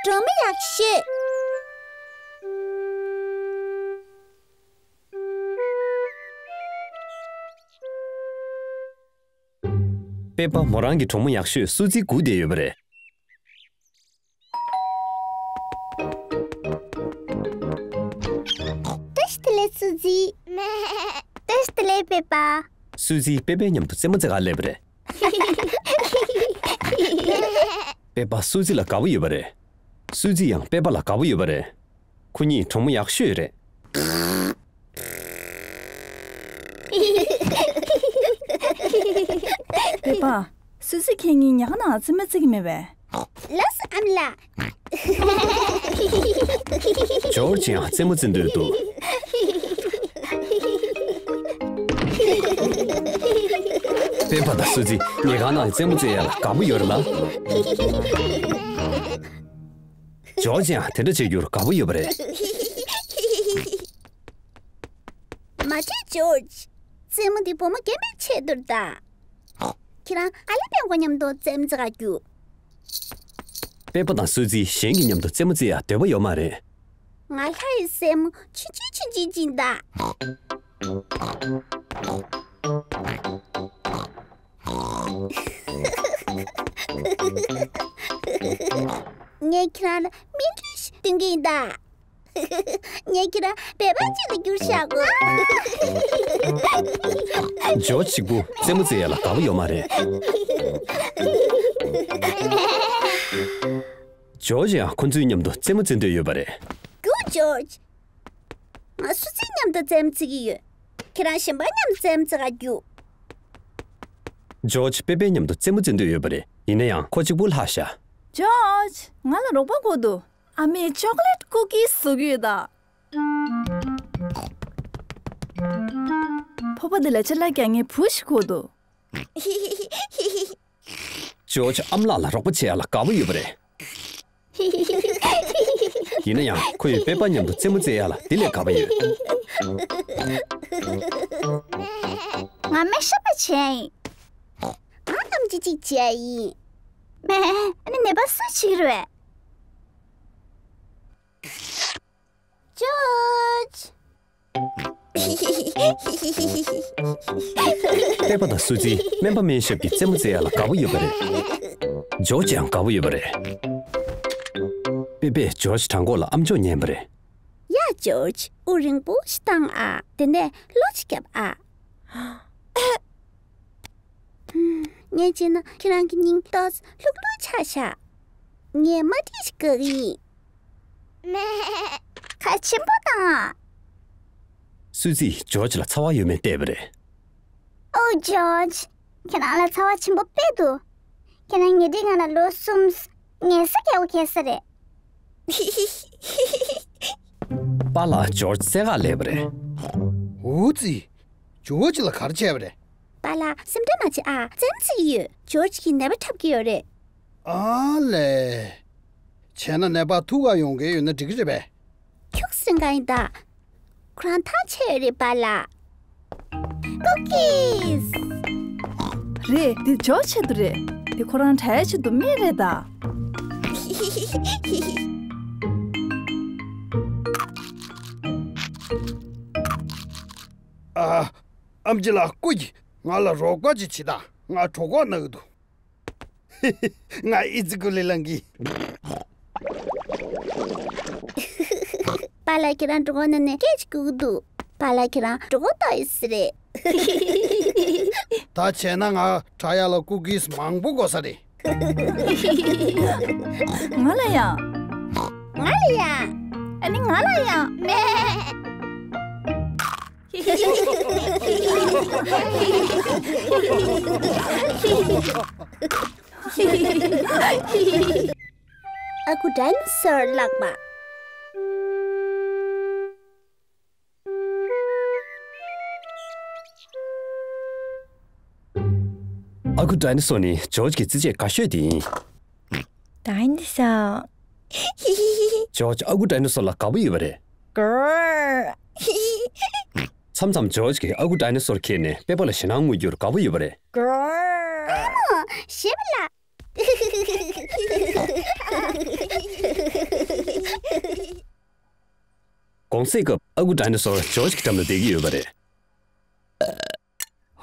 སྒྲོལ་མ་ཡག་ཤོས། པེ་པ་མོ་རང་གི་གྲོགས་མོ་ཡག་ཤོས་སུ་ཙི་སྒུག་བསྡད་ཡོད་པ་རེད། བཀྲ་ཤིས་བདེ་ལེགས་སུ་ཙི། བཀྲ་ཤིས་བདེ་ལེགས་པེ་པ། སུ་ཙི་པེ་པའི་མཉམ་དུ་རྩེད་མོ་རྩེ་གར་སླེབས་པ་རེད། པེ་པ་སུ་ཙི་ལ་དགའ་པོ་ཡོད་པ་རེད། སུ་ཙི་ཡང་པེ་པ་ལ་དགའ་པོ་ཡོད་པ་རེད། ཁོ་གཉིས་གྲོགས་མོ་ཡག་ཤོས་རེད། པེ་པ། སུ་སི་ཁྱེད་གཉིས་ཉལ་ཁང་ནང་རྩེད་མོ་རྩེ་གི་མེད་པས། ལགས་སོ་ཨ་མ་ལགས། ཇོར་ཇི་ཡང་རྩེད་མོ་རྩེ་འདོད་འདུག་པེ་པ་དང་སུ་ཛི་ཉལ་ཁང་ནང་རྩེད་མོ་རྩེ་ཡ་ལ་དགའ་པོ་ཡོད་རེད་ལ། ཇོར་ཇི་ཡང་དེ་འདྲ་བྱེད་རྒྱུར་དགའ་པོ་ཡོད་པ་རེད། མ་བྱེད་ཇོར་ཇི། རྩེད་མོ་འདི་བུ་མོ་རྒན་པའི་ཆེད་དུ་རེད་ད། ཁྱེད་རང་ཨ་ལེ་པེ་ཀོ་མཉམ་དུ་རྩེད་མོ་རྩེ་ག་རྒྱུགས། པེ་པ་དང་སུ་ཛི་གཞན་གྱི་མཉམ་དུ་རྩེད་མོ་རྩེ་ཡ་འདོད་པ་ཡོད་མ་རེད། ང་ལྷ་ཡི་སྲས་མོ་ཆུང་ཆུང་ཆུང་ཆུང་ཅིག་ཡིན་ད། ངས་ཁྱེད་རང་ལ་སྨན་ཁྲིད་ཞིག་སྟོན་གྱི་ཡིན་ད། ངས་ཁྱེད་རང་སྦལ་པ་ཅིག་ཏུ་འགྱུར་བཞག་གོ། ཇོར་ཇི་གཅིག་པུ་རྩེད་མོ་རྩེ་ཡ་ལ་དགའ་པོ་ཡོད་མ་རེད། ཇོར་ཇི་ཡང་ཁོ་ཚོའི་མཉམ་དུ་རྩེད་མོ་རྩེ་འདོད་ཡོད་པ་རེད། རྒྱུགས་ཇོར་ཇི། ང་སུ་ཛི་མཉམ་དུ་རྩེད་མོ་རྩེ་གི་ཡོད། ཁྱེད་རང་གཞན་པ་མཉམ་དུ་རྩེད་མོ་རྩེ་ག་རྒྱུགས། ཇོར་ཇི་པེ་པའི་མཉམ་དུ་རྩེད་མོ་རྩེ་འདོད་ཡོད་པ་རེད། ཡིན་ན་ཡང་ཁོ་གཅིག་པུ་ལྷག་ཤག་ཇོར་ཇི། ང་ལ་རོགས་པ་དགོས་འདུག་ཨ་མས་ཅོག་ལེ་ཊི་ཀུ་ཀིས་བཟོ་གི་ཡོད་ད། ཕོར་པ་འདི་ལ་ཅ་ལག་རྒྱག་མཁན་བུ་ཞིག་དགོས་འདུག་ཇོར་ཇི་ཨ་མ་ལགས་ལ་རོགས་པ་བྱེད་ཡ་ལ་དགའ་པོ་ཡོད་པ་རེད། ཡིན་ན་ཡང་ཁོ་ཡིས་པེ་པ་མཉམ་དུ་རྩེད་མོ་རྩེ་ཡ་ལ་དེ་ལས་དགའ་པོ་ཡོད། ང་སྨན་ཞབས་པ་བྱས་ཡིན། ང་ཨེམ་ཆི་གཅིག་བྱས་ཡིན། མེ། ཨ་ནི་ནད་པ་སུ་བྱེད་ཀྱི་རེད། ཇོར་ཇི། པེ་པ་དང་སུ་ཛི་སྨན་པ་སྨན་ཞབས་ཀྱི་རྩེད་མོ་རྩེ་ཡ་ལ་དགའ་པོ་ཡོད་པ་རེད། ཇོར་ཇི་ཡང་དགའ་པོ་ཡོད་པ་རེད། པེ་པས་ཇོར་ཇི་བྲང་ཁོག་ལ་ཨམ་ཅོག་ཉན་པ་རེད། ཡ་ཇོར་ཇི། དབུགས་རིང་པོ་ཞིག་བཏང་ཨ། དེ་ནས་གློ་ཅིག་བརྒྱབ་ཨ། ངས་བྱས་ན་ཁྱེད་རང་གི་སྙིང་ཏོག་ཙམ་ལྷུག་ལྷུག་ཆགས་ཤག་ངས་མ་ཏིག་ཞིག་བཀག་གི་ཡིན། མེ། ཁ་ཆེན་པོ་བཏང་ཨ། སུ་ཛིས་ཇོར་ཇི་ལ་ཚ་བ་ཡོད་མེད་བལྟས་པ་རེད། ཨོ་ཇོར་ཇི། ཁྱེད་རང་ལ་ཚ་བ་ཆེན་པོ་དཔེ་འདུག་ཁྱེད་རང་ཉེ་དུས་ང་ལ་ལོ་གསུམ། ཉལ་ས་རྒྱག་པ་ཁེལ་ས་རེད། པཱ་ལགས་ཇོར་ཇི་རྩེད་གར་སླེབས་པ་རེད། འུ་ཙི། ཇོར་ཇི་ལ་ག་རེ་བྱས་པ་རེད། པཱ་ལགས་སེམས་ཁྲལ་མ་བྱེད་ཨ། རྩེད་མོ་རྩེ་གི་ཡོད། ཇོར་ཇི་གིས་ནད་པ་འཁྲབ་ཀྱི་ཡོད་རེད། ཨ་ལས། བྱས་ན་ནད་པ་ཐུག་ག་ཡོང་མཁན་ཡོད་ན་འགྲིག་གི་རེད་པས། ཁྱུག་སེང་ག་ཡིན་ད། ཁོ་རང་ཐག་ཆད་ཡོད་རེད་པཱ་ལགས། ཀུ་ཀིས། རེད། འདི་ཇོར་ཇི་ཆེད་དུ་རེད། འདི་ཁོ་རང་དྲ་ཡ་ཆེད་དུ་སྨན་རེད་ད། ཨ། ཨམ་ཆི་ལགས་སྐུ་མཁྱེན། ང་ལ་རོགས་པ་ཅིག་བྱེད་དང་། ང་གྲོད་ཁོག་ན་གི་འདུག་ང་ཨི་ཙི་ཀུ་ལི་ལང་གི། པཱ་ལགས་ཁྱེད་རང་གྲོད་ཁོག་ན་ནས་སྐད་ཅིག་ལྐུག་གི་འདུག་པཱ་ལགས་ཁྱེད་རང་གྲོད་ཁོག་ལྟོགས་ཡོད་ས་རེད། ད་བྱས་ན་ང་དྲ་ཡ་ལ་ཀུ་ཀིས་མང་པོ་དགོས་ས་རེད། ང་ལ་ཡང་། ང་ལ་ཡང་། ཨ་ནི་ང་ལ་ཡང་། མེ། ཨ་ཁུ་ཌའི་ནོ་སོར་ལགས་པ། ཨ་ཁུ་ཌའི་ནོ་སོར་ནི་ཇོར་ཇི་གི་རྩེད་ཆས་དགའ་ཤོས་དེ་ཡིན། ཌའི་ནོ་སོར། ཇོར་ཇི་ཨ་ཁུ་ཌའི་ནོ་སོར་ལ་དགའ་པོ་ཡོད་པ་རེད། གུར། མཚམས་མཚམས་ཇོར་ཇི་གིས་ཨ་ཁུ་ཌའི་ནོ་སོར་ཁྱེར་ནས་པེ་པ་ལ་ཞེད་སྣང་དངོས་རྒྱུར་དགའ་པོ་ཡོད་པ་རེད། གུར། ཞེས་པ་ལ། གུང་སེང་སྐབས་ཨ་ཁུ་ཌའི་ནོ་སོར་ཇོར་ཇི་གི་འགྲམ་ལ་བསྡད་ཀྱི་ཡོད་པ་རེད།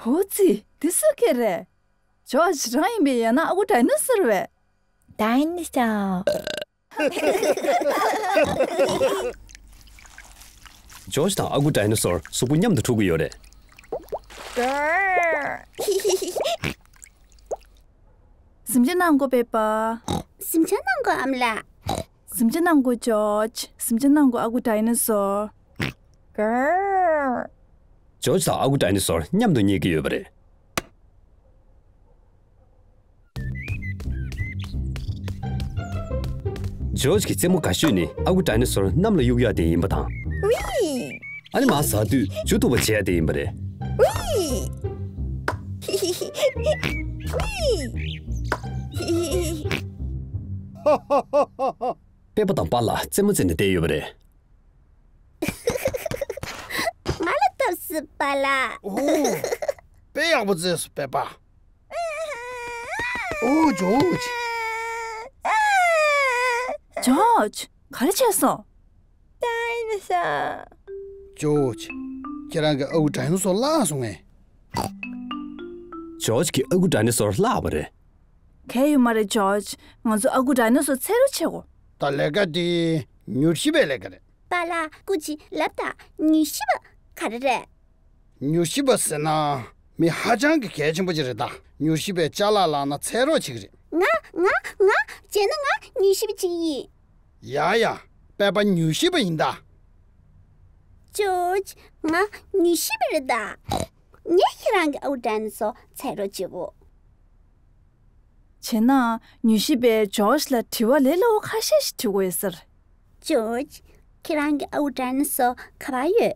འོ་ཙི། འདི་སུ་སྐད་རེད། ཇོར་ཇི་རང་ཡིན་པས། ཡང་ན་ཨ་ཁུ་ཌའི་ནོ་སོར་བས། ཌའི་ནོ་སོར། ཇོར་ཇི་དང་ཨ་ཁུ་ཌའི་ནོ་སོར་གཟུགས་པོ་མཉམ་དུ་འཁྲུག་གི་ཡོད་རེད། གུར། གཟིམ་ཆ་གནང་དགོས་པས་པ། གཟིམ་ཆ་གནང་དགོས་ཨ་མ་ལགས། གཟིམ་ཆ་གནང་དགོས་ཇོར་ཇི། གཟིམ་ཆ་གནང་དགོས་ཨ་ཁུ་ཌའི་ནོ་སོར། གུར། ཇོར་ཇི་དང་ཨ་ཁུ་ཌའི་ནོ་སོར་མཉམ་དུ་ཉལ་གྱི་ཡོད་པ་རེད། ཇོརྗ་གི་རྩེད་མོ་དགའ་ཤོས་ནི་ཨ་ཁུ་ཌའི་ནོ་སོར་གནམ་ལ་གཡུག་ཡག་དེ་ཡིན་པ་དང་། ཝི། ཨ་ནི་མར་ཟགས་དུས་མཇུག་མཐུག་པ་བྱེད་ཡག་དེ་ཡིན་པ་རེད། ཝི། ཝི། ཧ་ཧ་ཧ་ཧ་ཧ། པད་པ་དང་པཱ་ལགས་རྩེད་མོ་རྩེ་ནས་བསྡད་ཡོད་པ་རེད། ང་ལ་ཐུག་སོང་པཱ་ལགས། ཨོ། དཔེ་ཡག་པོ་རྩེས་སོང་པད་པ། ཨོ་ཇོརྗ། ཇོརྗ། ག་རེ་བྱས་སོང་། ཌའི་ནོ་སོར། ཇོརྗ། ཁྱེད་རང་གི་ཨ་ཁུ་ཌའི་ནོ་སོར་བརླགས་སོང་ངས། ཇོརྗ་གི་ཨ་ཁུ་ཌའི་ནོ་སོར་བརླགས་པ་རེད། གལ་ཡོད་མ་རེད་ཇོརྗ། ང་ཚོ་ཨ་ཁུ་ཌའི་ནོ་སོར་འཚོལ་རོགས་བྱེད་དགོས། ད་ལས་ཀ་དེ་མྱུལ་ཞིབ་པའི་ལས་ཀ་རེད། པཱ་ལགས་སྐུ་མཁྱེན་ལབ་དང་མྱུལ་ཞིབ་པ་ག་རེ་རེད། མྱུལ་ཞིབ་པ་ཟེར་ན་མི་ཧ་ཅང་གི་གལ་ཆེན་པོ་ཅིག་རེད་ད། མྱུལ་ཞིབ་པའི་ཅ་ལག་བརླགས་ན་འཚོལ་རོགས་བྱེད་ཀྱི་རེད། ང་ང་ང་བྱས་ན་ང་མྱུལ་ཞིབ་པ་ཅིག་ཡིན། ཡ་ཡ། པད་པ་མྱུལ་ཞིབ་པ་ཡིན་ད། ཇོརྗ། ང་མྱུལ་ཞིབ་པ་རེད་ད། ངས་ཁྱེད་རང་གི་ཨ་ཁུ་ཌའི་ནོ་སོར་འཚོལ་རོགས་བྱེད་དགོས། བྱས་ན་མྱུལ་ཞིབ་པས་ཇོརྗ་ལ་དྲི་བ་ལས་སླ་བོ་ཁ་ཤས་ཤིག་དྲི་དགོས་ཡོད་ས་རེད། ཇོརྗ། ཁྱེད་རང་གི་ཨ་ཁུ་ཌའི་ནོ་སོར་ག་པར་ཡོད།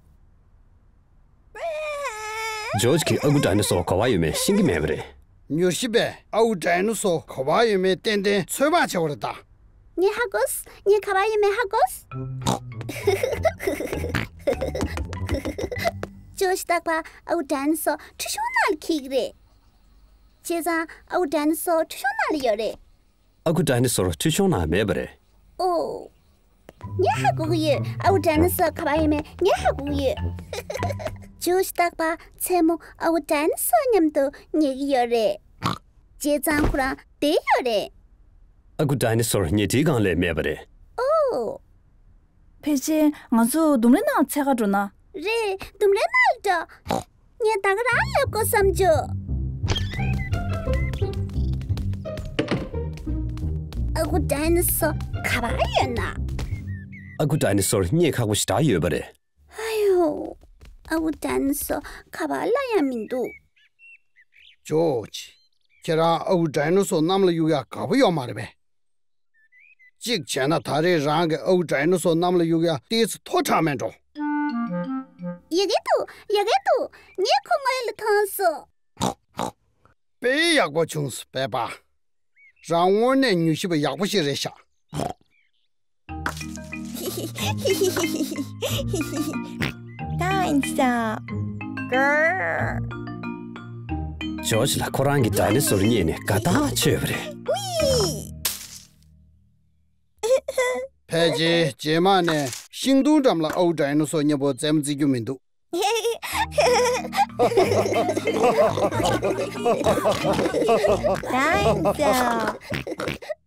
ཇོརྗ་གི་ཨ་ཁུ་ཌའི་ནོ་སོར་ག་པར་ཡོད་མེད་ཤེས་ཀྱི་མེད་པ་རེད། མྱུལ་ཞིབ་པས་ཨ་ཁུ་ཌའི་ནོ་སོར་ག་པར་ཡོད་མེད་ཏན་ཏན་ཚོད་དཔག་བྱེད་པ་རེད་ད། ངས་ཧ་གོ་སོང་། ངས་ག་པར་ཡོད་མེད་ཧ་གོ་སོང་། ཇོརྗ། རྟག་པར་ཨ་ཁུ་ཌའི་ནོ་སོར་ཁྲུས་གཞོང་ནང་ལ་འཁྱེར་གྱི་རེད། བྱས་ཙང་ཨ་ཁུ་ཌའི་ནོ་སོར་ཁྲུས་གཞོང་ནང་ལ་ཡོད་རེད། ཨ་ཁུ་ཌའི་ནོ་སོར་ཁྲུས་གཞོང་ནང་མེད་པ་རེད། ཨོ། ངས་ཧ་གོ་གི་ཡོད། ཨ་ཁུ་ཌའི་ནོ་སོར་ག་པར་ཡོད་མེད་ངས་ཧ་གོ་གི་ཡོད། ཇོརྗ་རྟག་པར་མཚན་མོ་ཨ་ཁུ་ཌའི་ནོ་སོར་མཉམ་དུ་ཉལ་གྱི་ཡོད་རེད། བྱས་ཙང་ཁོ་རང་བསྡད་ཡོད་རེད། ཨ་ཁུ་ཌའི་ནོ་སོར་ཉལ་ཁྲིའི་སྒང་ལ་མེད་པ་རེད། ཨོ། ཕལ་ཆེར་ང་ཚོ་ལྡུམ་རའི་ནང་འཚོལ་ག་འགྲོ་ན། རེད། ལྡུམ་རའི་ནང་ལ་འགྲོ། ངས་ད་ག་རང་ལབ་དགོས་བསམ་བྱུང་། ཨ་ཁུ་ཌའི་ནོ་སོར་ག་པར་ཡོད་ན། ཨ་ཁུ་ཌའི་ནོ་སོར་རྙེད་ཁག་པོ་ཞེ་དྲག་ཡོད་པ་རེད། ཨ་ཡོ། ཨ་ཁུ་ཌའི་ནོ་སོར་ག་པར་བརླག་ཡ་མི་འདུག་ཇོརྗ། ཁྱེད་རང་ཨ་ཁུ་ཌའི་ནོ་སོར་གནམ་ལ་གཡུག་ཡ་དགའ་པོ་ཡོད་མ་རེད་པས། གཅིག་བྱས་ན་ད་རེས་རང་གི་ཨ་ཁུ་ཌའི་ནོ་སོར་གནམ་ལ་གཡུག་ཡ་ཏོག་ཙམ་མཐོ་དྲགས་མེད་འགྲོ། ཡག་གི་འདུག་ཡག་གི་འདུག་ངས་ཁོ་སྔོན་ལ་མཐོང་སོང་། དཔེ་ཡག་པོ་བྱུང་སོང་པད་པ། རང་དངོས་གནས་མྱུལ་ཞིབ་པ་ཡག་པོ་ཞིག་རེད་ཤག་ད་ཡིན་ས། གར། ཇོརྗ་ལ་ཁོ་རང་གི་ཌའི་ནོ་སོར་རྙེད་ནས་དགའ་ཐག་ཆོད་པ་རེད། ཕལ་ཆེར་རྗེས་མ་ནས་ཤིང་སྡོང་འགྲམ་ལ་ཨ་ཁུ་ཌའི་ནོ་སོར་མཉམ་པོ་རྩེད་མོ་རྩེ་རྒྱུ་མི་འདུག་ད་ཡིན་ས།